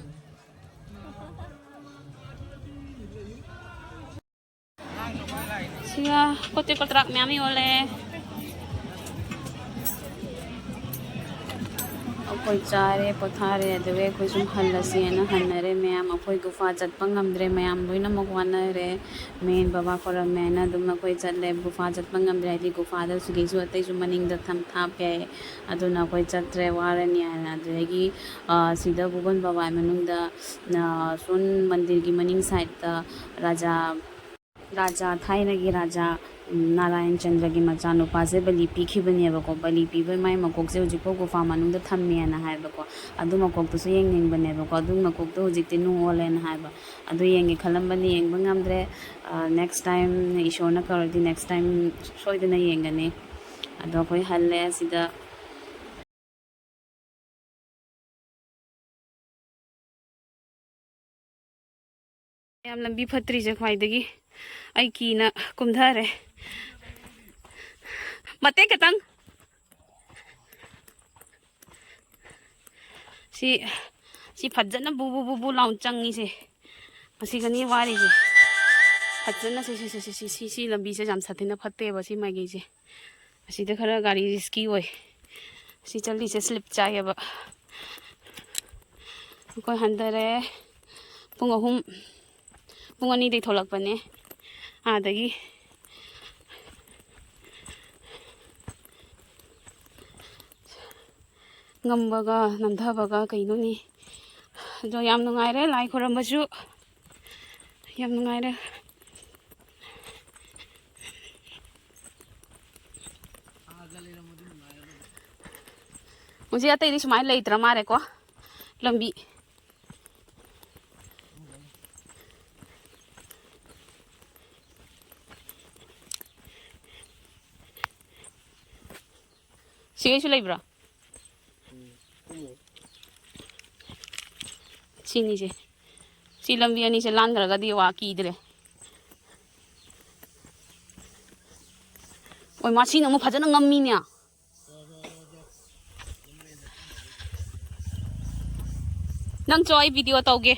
ꯁꯤꯒ ꯀꯣꯇꯦꯛ ꯀꯣꯇ꯭ꯔꯥꯛ ꯃꯌꯥꯝ ꯌꯣꯜꯂꯦ꯫ ꯑꯩꯈꯣꯏ ꯆꯥꯔꯦ, ꯄꯣꯊꯥꯔꯦ, ꯑꯗꯨꯒ ꯑꯩꯈꯣꯏ ꯁꯨꯝ ꯍꯜꯂꯁꯦꯅ ꯍꯟꯅꯔꯦ ꯃꯌꯥꯝ꯫ ꯑꯩꯈꯣꯏ ꯒꯨꯐꯥ ꯆꯠꯄ ꯉꯝꯗ꯭ꯔꯦ, ꯃꯌꯥꯝ ꯂꯣꯏꯅꯃꯛ ꯋꯥꯅꯔꯦ꯫ ꯃꯦꯟ ꯕꯕꯥ ꯈꯣꯏꯔꯝꯃꯦꯅ ꯑꯗꯨꯝ ꯑꯩꯈꯣꯏ ꯆꯠꯂꯦ꯫ ꯒꯨꯐꯥ ꯆꯠꯄ ꯉꯝꯗ꯭ꯔꯦ, ꯍꯥꯏꯗꯤ ꯒꯨꯐꯥꯗ ꯁꯤꯒꯤꯁꯨ ꯑꯇꯩꯁꯨ ꯃꯅꯤꯡꯗ ꯊꯝ ꯊꯥꯞꯄꯦ ꯍꯥꯏꯌꯦ꯫ ꯑꯗꯨꯅ ꯑꯩꯈꯣꯏ ꯆꯠꯇ꯭ꯔꯦ, ꯋꯥꯔꯅꯤ ꯍꯥꯏꯅ꯫ ꯑꯗꯨꯗꯒꯤ, ꯑ, ꯁꯤꯗ ꯚꯨꯕꯟ ꯕꯕꯥ ꯃꯅꯨꯡꯗ, ꯑ, ꯁꯣꯝ ꯃꯟꯗꯤꯔꯒꯤ ꯃꯅꯤꯡ ꯁꯥꯏꯠꯇ ꯔꯥꯖꯥ, ꯔꯥꯖꯥ, ꯊꯥꯏꯅꯒꯤ ꯔꯥꯖꯥ, ꯎꯝ, ꯅꯥꯔꯥꯌꯟ ꯆꯟꯗ꯭ꯔꯒꯤ ꯃꯆꯥꯅꯨꯄꯥꯁꯦ ꯕꯂꯤ ꯄꯤꯈꯤꯕꯅꯦꯕꯀꯣ꯫ ꯕꯂꯤ ꯄꯤꯕꯩ ꯃꯥꯏ ꯃꯀꯣꯛꯁꯦ ꯍꯧꯖꯤꯛꯐꯥꯎ ꯒꯨꯐꯥ ꯃꯅꯨꯡꯗ ꯊꯝꯃꯦꯅ ꯍꯥꯏꯕꯀꯣ꯫ ꯑꯗꯨ ꯃꯀꯣꯛꯇꯨꯁꯨ ꯌꯦꯡꯅꯤꯡꯕꯅꯦꯕꯀꯣ꯫ ꯑꯗꯨ ꯃꯀꯣꯛꯇꯣ ꯍꯧꯖꯤꯛꯇꯤ ꯅꯨꯡ ꯑꯣꯜꯂꯦꯅ ꯍꯥꯏꯕ꯫ ꯑꯗꯨ ꯌꯦꯡꯒꯦ ꯈꯜꯂꯝꯕꯅꯤ, ꯌꯦꯡꯕ ꯉꯝꯗ꯭ꯔꯦ꯫ ꯑ, next time ꯏꯁꯣꯔꯅ ꯀꯧꯔꯗꯤ next time ꯁꯣꯏꯗꯅ ꯌꯦꯡꯒꯅꯤ꯫ ꯑꯗꯣ ꯑꯩꯈꯣꯏ ꯍꯜꯂꯦ ꯑꯁꯤꯗ꯫ ꯌꯥꯝ ꯂꯝꯕꯤ ꯐꯠꯇ꯭ꯔꯤꯁꯦ ꯈ꯭ꯋꯥꯏꯗꯒꯤ꯫ ꯑꯩ ꯀꯤꯅ ꯀꯨꯝꯊꯔꯦ꯫ ꯃꯇꯦꯛ ꯈꯤꯇꯪ꯫ ꯁꯤ, ꯁꯤ ꯐꯖꯅ ꯕꯨ ꯕꯨ ꯕꯨ ꯕꯨ ꯂꯥꯎꯅ ꯆꯪꯉꯤꯁꯦ꯫ ꯃꯁꯤꯒꯅꯤ ꯋꯥꯔꯤꯁꯦ꯫ ꯐꯖꯅ ꯁꯤ, ꯁꯤ, ꯁꯤ, ꯁꯤ, ꯁꯤ, ꯁꯤ, ꯁꯤ ꯂꯝꯕꯤꯁꯦ ꯌꯥꯝ ꯁꯥꯊꯤꯅ ꯐꯠꯇꯦꯕ ꯁꯤ ꯃꯥꯏꯀꯩꯁꯦ꯫ ꯑꯁꯤꯗ ꯈꯔ ꯒꯥꯔꯤ risky ꯑꯣꯏ꯫ ꯁꯤ ꯆꯠꯂꯤꯁꯦ slip ꯆꯥꯏꯌꯦꯕ꯫ ꯑꯩꯈꯣꯏ ꯍꯟꯊꯔꯦ꯫ ꯄꯨꯡ ꯑꯍꯨꯝ, ꯄꯨꯡ ꯑꯅꯤꯗꯩ ꯊꯣꯛꯂꯛꯄꯅꯦ ꯑꯥꯗꯒꯤ꯫ ꯉꯝꯕꯒ ꯅꯝꯊꯕꯒ ꯀꯩꯅꯣꯅꯤ꯫ ꯑꯗꯣ ꯌꯥꯝ ꯅꯨꯡꯉꯥꯏꯔꯦ ꯂꯥꯏ ꯈꯣꯏꯔꯝꯕꯁꯨ꯫ ꯌꯥꯝ ꯅꯨꯡꯉꯥꯏꯔꯦ꯫ ꯍꯧꯖꯤꯛ ꯑꯇꯩꯗꯤ ꯁꯨꯃꯥꯏꯅ ꯂꯩꯇ꯭ꯔ ꯃꯥꯜꯂꯦꯀꯣ ꯂꯝꯕꯤ꯫ ꯁꯤꯒꯩꯁꯨ ꯂꯩꯕ꯭ꯔꯣ? ꯁꯤꯅꯤꯁꯦ꯫ ꯁꯤ ꯂꯝꯕꯤ ꯑꯅꯤꯁꯦ ꯂꯥꯟꯈ꯭ꯔꯒꯗꯤ ꯋꯥ ꯀꯤꯗ꯭ꯔꯦ꯫ ꯑꯣꯏ, ꯃꯥ ꯁꯤꯅ ꯑꯃꯨꯛ ꯐꯖꯅ ꯉꯝꯃꯤꯅꯦ꯫ ꯅꯪꯁꯨ ꯑꯩ ꯚꯤꯗꯤꯑꯣ ꯇꯧꯒꯦ꯫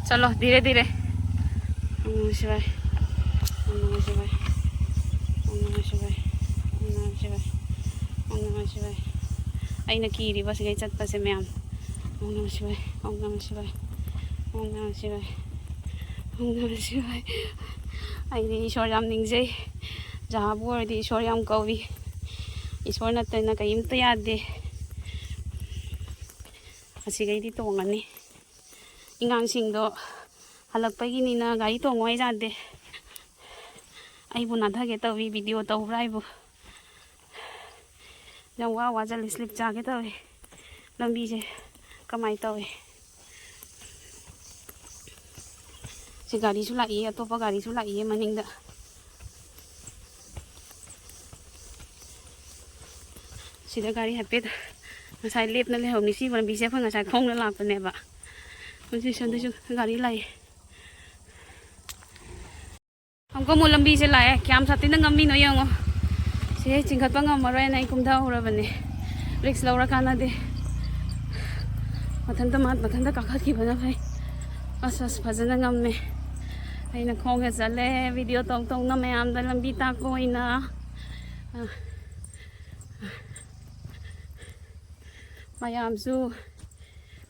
ꯆꯠꯂꯣ, ꯙꯤꯔꯦ ꯙꯤꯔꯦ꯫ ꯎꯝ, ꯁꯤꯚꯥꯏ꯫ ꯎꯝ, ꯁꯤꯚꯥꯏ꯫ ꯎꯝ, ꯁꯤꯚꯥꯏ꯫ ꯎꯝ, ꯁꯤꯚꯥꯏ꯫ ꯎꯝ, ꯁꯤꯚꯥꯏ꯫ ꯑꯩꯅ ꯀꯤꯔꯤꯕ ꯁꯤꯒꯩ ꯆꯠꯄꯁꯦ ꯃꯌꯥꯝ꯫ ꯎꯝ, ꯁꯤꯚꯥꯏ꯫ ꯎꯝ, ꯁꯤꯚꯥꯏ꯫ ꯎꯝ, ꯁꯤꯚꯥꯏ꯫ ꯎꯝ, ꯁꯤꯚꯥꯏ꯫ ꯑꯩꯗꯤ ꯏꯁꯣꯔ ꯌꯥꯝ ꯅꯤꯡꯖꯩ꯫ ꯖꯍꯥꯕꯨ ꯑꯣꯏꯔꯗꯤ ꯏꯁꯣꯔ ꯌꯥꯝ ꯀꯧꯏ꯫ ꯏꯁꯣꯔ ꯅꯠꯇꯅ ꯀꯔꯤꯝꯇ ꯌꯥꯗꯦ꯫ ꯑꯁꯤꯒꯩꯗꯤ ꯇꯣꯡꯉꯅꯤ꯫ ꯑꯉꯥꯡꯁꯤꯡꯗꯣ ꯍꯜꯂꯛꯄꯒꯤꯅꯤꯅ ꯒꯥꯔꯤ ꯇꯣꯡꯉꯣ ꯍꯥꯏ ꯌꯥꯗꯦ꯫ ꯑꯩꯕꯨ ꯅꯥꯟꯊꯒꯦ ꯇꯧꯏ, ꯚꯤꯗꯤꯑꯣ ꯇꯧꯕ꯭ꯔꯥ ꯍꯥꯏꯕꯨ꯫ ꯌꯥꯝ ꯋꯥ ꯋꯥꯖꯜꯂꯤ, ꯁ꯭ꯂꯤꯞ ꯆꯥꯒꯦ ꯇꯧꯏ꯫ ꯂꯝꯕꯤꯁꯦ ꯀꯃꯥꯏꯅ ꯇꯧꯏ? ꯁꯤ ꯒꯥꯔꯤꯁꯨ ꯂꯥꯛꯏ, ꯑꯇꯣꯞꯄ ꯒꯥꯔꯤꯁꯨ ꯂꯥꯛꯏꯌꯦ ꯃꯅꯤꯡꯗ꯫ ꯁꯤꯗ ꯒꯥꯔꯤ ꯍꯥꯏꯐꯦꯠ ꯉꯁꯥꯏ ꯂꯦꯞꯅ ꯂꯩꯍꯧꯅꯤ꯫ ꯁꯤ ꯂꯝꯕꯤꯁꯦ ꯑꯩꯈꯣꯏ ꯉꯁꯥꯏ ꯈꯣꯡꯅ ꯂꯥꯛꯄꯅꯦꯕ꯫ ꯍꯧꯖꯤꯛ ꯁꯣꯝꯗꯁꯨ ꯒꯥꯔꯤ ꯂꯥꯛꯏ꯫ ꯑꯃꯨꯛꯀ ꯑꯃꯨꯛ ꯂꯝꯕꯤꯁꯦ ꯂꯥꯛꯑꯦ꯫ ꯀꯌꯥꯝ ꯁꯥꯊꯤꯅ ꯉꯝꯃꯤꯅꯣ ꯌꯦꯡꯉꯣ꯫ ꯁꯤ ꯆꯤꯡꯈꯠꯄ ꯉꯝꯃꯔꯣꯏꯅ ꯑꯩ ꯀꯨꯝꯊꯍꯧꯔꯕꯅꯦ꯫ ꯔꯤꯛꯁ ꯂꯧꯔ ꯀꯥꯟꯅꯗꯦ꯫ ꯃꯊꯟꯇ ꯃꯥ-, ꯃꯊꯟꯇ ꯀꯥꯈꯠꯈꯤꯕꯅ ꯐꯩ꯫ ꯑꯁ, ꯑꯁ, ꯐꯖꯅ ꯉꯝꯃꯦ꯫ ꯑꯩꯅ ꯈꯣꯡꯅ ꯆꯠꯂꯦ, ꯚꯤꯗꯤꯑꯣ ꯇꯧ ꯇꯧꯅ ꯃꯌꯥꯝꯗ ꯂꯝꯕꯤ ꯇꯥꯛꯄ ꯑꯣꯏꯅ꯫ ꯑ, ꯃꯌꯥꯝꯁꯨ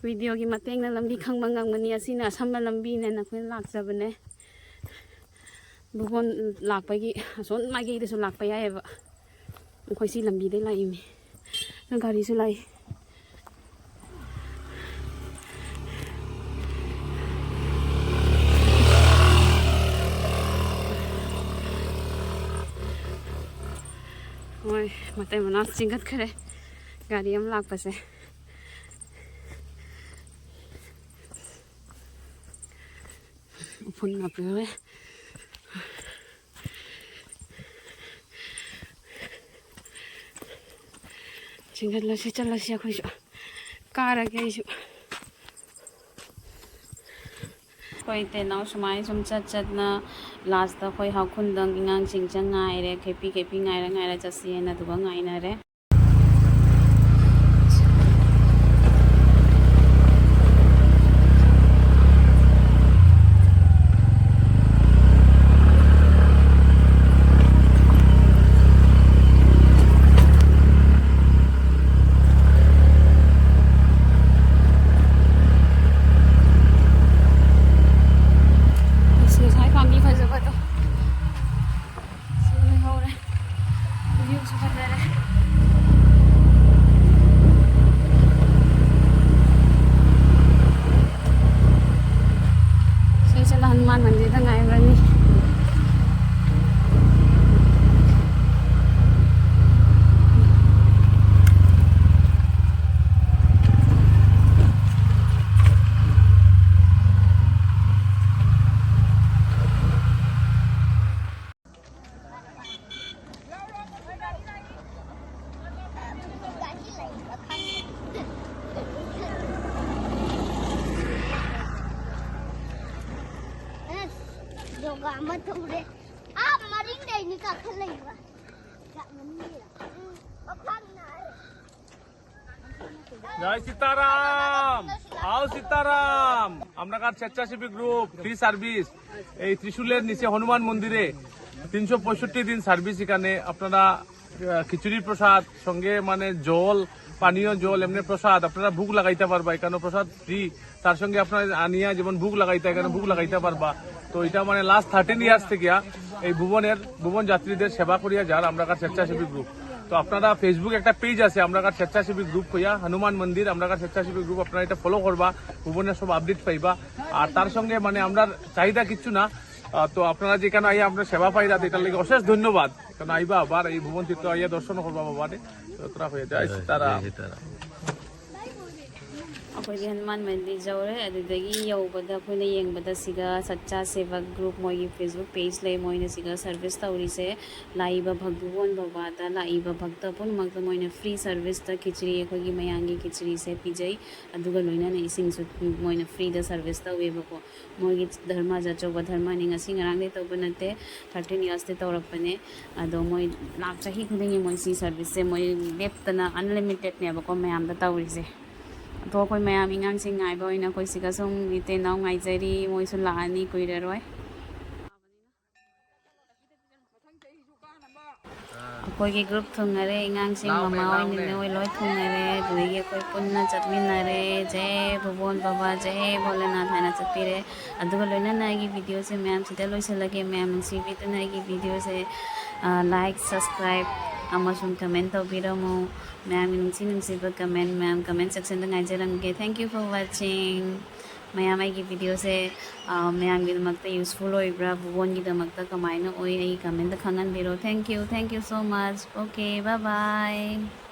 ꯚꯤꯗꯤꯑꯣꯒꯤ ꯃꯇꯦꯡꯅ ꯂꯝꯕꯤ ꯈꯪꯕ ꯉꯝꯒꯅꯤ꯫ ꯑꯁꯤꯅ ꯑꯁꯝꯕ ꯂꯝꯕꯤꯅꯦꯅ ꯑꯩꯈꯣꯏꯅ ꯂꯥꯛꯆꯕꯅꯦ꯫ ꯕꯨꯕꯣꯟ ꯂꯥꯛꯄꯒꯤ ꯑꯁꯣꯝ ꯃꯥꯏꯀꯩꯗꯁꯨ ꯂꯥꯛꯄ ꯌꯥꯏꯑꯕ꯫ ꯑꯩꯈꯣꯏ ꯁꯤ ꯂꯝꯕꯤꯗꯩ ꯂꯥꯛꯏꯃꯤ꯫ ꯒꯥꯔꯤꯁꯨ ꯂꯥꯛꯏ꯫ ꯃꯣꯏ ꯃꯇꯩ ꯃꯅꯥꯎ ꯆꯤꯡꯈꯠꯈ꯭ꯔꯦ ꯒꯥꯔꯤ ꯑꯃ ꯂꯥꯛꯄꯁꯦ꯫ ꯎꯐꯨꯟ ꯉꯥꯛꯇ ꯂꯣꯏꯔꯦ꯫ ꯆꯤꯡꯈꯠꯂꯁꯤ, ꯆꯠꯂꯁꯤ ꯑꯩꯈꯣꯏꯁꯨ꯫ ꯀꯥꯔꯒꯦ ꯑꯩꯁꯨ꯫ ꯑꯩꯈꯣꯏ ꯇꯦꯅꯥꯎ ꯁꯨꯃꯥꯏꯅ ꯁꯨꯝ ꯆꯠ ꯆꯠꯅ ꯂꯥꯁꯇ ꯑꯩꯈꯣꯏ ꯍꯥꯎꯈꯨꯟꯗꯪ ꯑꯉꯥꯡꯁꯤꯡ ꯆꯪ ꯉꯥꯏꯔꯦ, ꯈꯦꯄꯤ ꯈꯦꯄꯤ ꯉꯥꯏꯔ ꯉꯥꯏꯔ ꯆꯠꯁꯤꯑꯅ ꯑꯗꯨꯒ ꯉꯥꯏꯅꯔꯦ꯫ ꯑꯁ, ꯉꯁꯥꯏ ꯄꯥꯝꯕꯤ ꯐꯖꯕꯗꯣ ꯁꯤ ꯂꯩꯍꯧꯔꯦ꯫ ꯚ꯭ꯌꯨꯁꯨ ꯐꯖꯔꯦ꯫ ꯁꯤꯁꯤꯅ ꯍꯅꯨꯃꯥꯟ ꯃꯟꯗꯤꯔꯗ ꯉꯥꯏꯔꯨꯔꯅꯤ꯫ ꯑꯁ, ꯖꯣꯒꯥ ꯑꯃ ꯊꯧꯔꯦ꯫ ꯑꯥ, ꯃꯔꯤꯡꯗꯩꯅꯤ ꯀꯥꯈꯠꯂꯛꯏꯕ꯫ ꯖꯥꯠ ꯃꯅꯨꯡꯒꯤꯔ? ꯎꯝ, ꯃꯈ꯭ꯋꯥꯡ ꯅꯥꯔꯦ꯫ জয় সীতারাম। আও সীতারাম। আমরাকার স্বেচ্ছাসেবী গ্রুপ ফ্রি সার্ভিস এই ত্রিশূলের নিচে হনুমান মন্দিরে তিনশো পঁয়ষট্টি দিন সার্ভিস। এখানে আপনারা আহ, খিচুড়ি প্রসাদ, সঙ্গে মানে জল, পানীয় জল, এমনি প্রসাদ, আপনারা ভোগ লাগাইতে পারবা। এখানে প্রসাদ ফ্রি, তার সঙ্গে আপনারা আনিয়া যেমন ভোগ লাগাইতে, এখানে ভোগ লাগাইতে পারবা। তো এটা মানে লাস্ট থার্টিন ইয়ার্স থেকে এই ভুবনের, ভুবন যাত্রীদের সেবা করিয়া যার আমরাকার স্বেচ্ছাসেবী গ্রুপ। তো আপনারা ফেসবুক একটা পেজ আছে আমরাকার স্বেচ্ছাসেবী গ্রুপ কইয়া, হনুমান মন্দির আমরাকার স্বেচ্ছাসেবী গ্রুপ, আপনারা এটা ফলো করবা, ভুবনের সব আপডেট পাইবা। আর তার সঙ্গে মানে আমরা চাহিদা কিচ্ছু না। আহ, তো আপনারা যেখানে আইয়া আপনার সেবা পাইরা, এটার লাগি অশেষ ধন্যবাদ। কারণ আইবা আবার এই ভুবন তীর্থ আইয়া দর্শন করবা বাবারে। তো তোরা হয়ে যায়, জয় সীতারাম। ꯑꯩꯈꯣꯏꯒꯤ ꯍꯅꯨꯃꯥꯟ ꯃꯟꯗꯤꯔ ꯌꯧꯔꯦ꯫ ꯑꯗꯨꯗꯒꯤ ꯌꯧꯕꯗ ꯑꯩꯈꯣꯏꯅ ꯌꯦꯡꯕꯗ ꯁꯤꯒ ꯁꯠꯆꯥ ꯁꯦꯕꯛ ꯒ꯭ꯔꯨꯞ, ꯃꯣꯏꯒꯤ ꯐꯦꯁꯕꯨꯛ ꯄꯦꯖ ꯂꯩ, ꯃꯣꯏꯅ ꯁꯤꯒ ꯁꯔꯚꯤꯁ ꯇꯧꯔꯤꯁꯦ꯫ ꯂꯥꯛꯏꯕ ꯚꯛꯇꯨ ꯕꯣꯟ ꯕꯕꯥꯗ ꯂꯥꯛꯏꯕ ꯚꯛꯇ ꯄꯨꯝꯅꯃꯛꯇ ꯃꯣꯏꯅ ꯐ꯭ꯔꯤ ꯁꯔꯚꯤꯁꯇ ꯈꯤꯆ꯭ꯔꯤ, ꯑꯩꯈꯣꯏꯒꯤ ꯃꯌꯥꯝꯒꯤ ꯈꯤꯆ꯭ꯔꯤꯁꯦ ꯄꯤꯖꯩ꯫ ꯑꯗꯨꯒ ꯂꯣꯏꯅꯅ ꯏꯁꯤꯡꯁꯨ ꯃꯣꯏꯅ ꯐ꯭ꯔꯤꯗ ꯁꯔꯚꯤꯁ ꯇꯧꯋꯦꯕꯀꯣ꯫ ꯃꯣꯏꯒꯤ ꯙꯔꯃꯁꯦ ꯑꯆꯧꯕ ꯙꯔꯃꯅꯤ, ꯉꯁꯤ ꯉꯔꯥꯡꯗꯩ ꯇꯧꯕ ꯅꯠꯇꯦ, ꯊꯥꯔꯇꯤꯟ ꯌꯔꯁꯇꯤ ꯇꯧꯔꯛꯄꯅꯦ꯫ ꯑꯗꯣ ꯃꯣꯏ ꯂꯥꯛ ꯆꯍꯤ ꯈꯨꯗꯤꯡꯒꯤ ꯃꯣꯏ ꯁꯤ ꯁꯔꯚꯤꯁꯁꯦ ꯃꯣꯏ ꯂꯦꯞꯇꯅ ꯑꯟꯂꯤꯃꯤꯇꯦꯠꯅꯦꯕꯀꯣ ꯃꯌꯥꯝꯗ ꯇꯧꯔꯤꯁꯦ꯫ ꯑꯗꯣ ꯑꯩꯈꯣꯏ ꯃꯌꯥꯝ ꯏꯉꯥꯡꯁꯤꯡ ꯉꯥꯏꯕ ꯑꯣꯏꯅ ꯑꯩꯈꯣꯏ ꯁꯤꯒ ꯁꯨꯝ ꯏꯇꯩ ꯏꯅꯥꯎ ꯉꯥꯏꯖꯔꯤ, ꯃꯣꯏꯁꯨ ꯂꯥꯛꯑꯅꯤ ꯀꯨꯏꯔꯔꯣꯏ꯫ ꯑꯩꯈꯣꯏꯒꯤ ꯒ꯭ꯔꯨꯞ ꯊꯨꯡꯅꯔꯦ, ꯑꯉꯥꯡꯁꯤꯡ ꯂꯥꯎꯅꯦ, ꯃꯃꯥ ꯂꯥꯎꯅꯦ꯫ ꯍꯣꯏꯅꯤꯅꯦ ꯍꯣꯏ ꯂꯣꯏ ꯊꯨꯡꯅꯔꯦ꯫ ꯑꯗꯨꯗꯒꯤ ꯑꯩꯈꯣꯏ ꯄꯨꯟꯅ ꯆꯠꯃꯤꯟꯅꯔꯦ꯫ ꯖꯦ ꯚꯨꯕꯣꯟ ꯕꯕꯥ, ꯖꯦ ꯚꯣꯂꯦꯅꯥꯊ ꯍꯥꯏꯅ ꯆꯠꯄꯤꯔꯦ꯫ ꯑꯗꯨꯒ ꯂꯣꯏꯅꯅ ꯑꯩꯒꯤ ꯚꯤꯗꯤꯑꯣꯁꯦ ꯃꯌꯥꯝ ꯁꯤꯗ ꯂꯣꯏꯁꯤꯜꯂꯒꯦ꯫ ꯃꯌꯥꯝ ꯅꯨꯡꯁꯤꯕꯤꯗꯨꯅ ꯑꯩꯒꯤ ꯚꯤꯗꯤꯑꯣꯁꯦ, ꯑ, ꯂꯥꯏꯛ, ꯁꯕꯁꯀ꯭ꯔꯥꯏꯕ ꯑꯃꯁꯨꯡ ꯀꯃꯦꯟ ꯇꯧꯕꯤꯔꯝꯃꯨ꯫ ꯃꯌꯥꯝꯒꯤ ꯅꯨꯡꯁꯤ ꯅꯨꯡꯁꯤꯕ ꯀꯃꯦꯟ ꯃꯌꯥꯝ ꯀꯃꯦꯟ ꯁꯦꯛꯁꯟꯗ ꯉꯥꯏꯖꯔꯝꯒꯦ꯫ Thank you for watching꯫ ꯃꯌꯥꯝ ꯑꯩꯒꯤ ꯚꯤꯗꯤꯑꯣꯁꯦ, ꯑ, ꯃꯌꯥꯝꯒꯤꯗꯃꯛꯇ ꯌꯨꯁꯐꯨꯜ ꯑꯣꯏꯕ꯭ꯔꯥ, ꯚꯨꯕꯣꯟꯒꯤꯗꯃꯛꯇ ꯀꯃꯥꯏꯅ ꯑꯣꯏ, ꯑꯩꯒꯤ command ꯈꯪꯍꯟꯕꯤꯔꯣ꯫ Thank you, thank you so much. Okay, bye bye.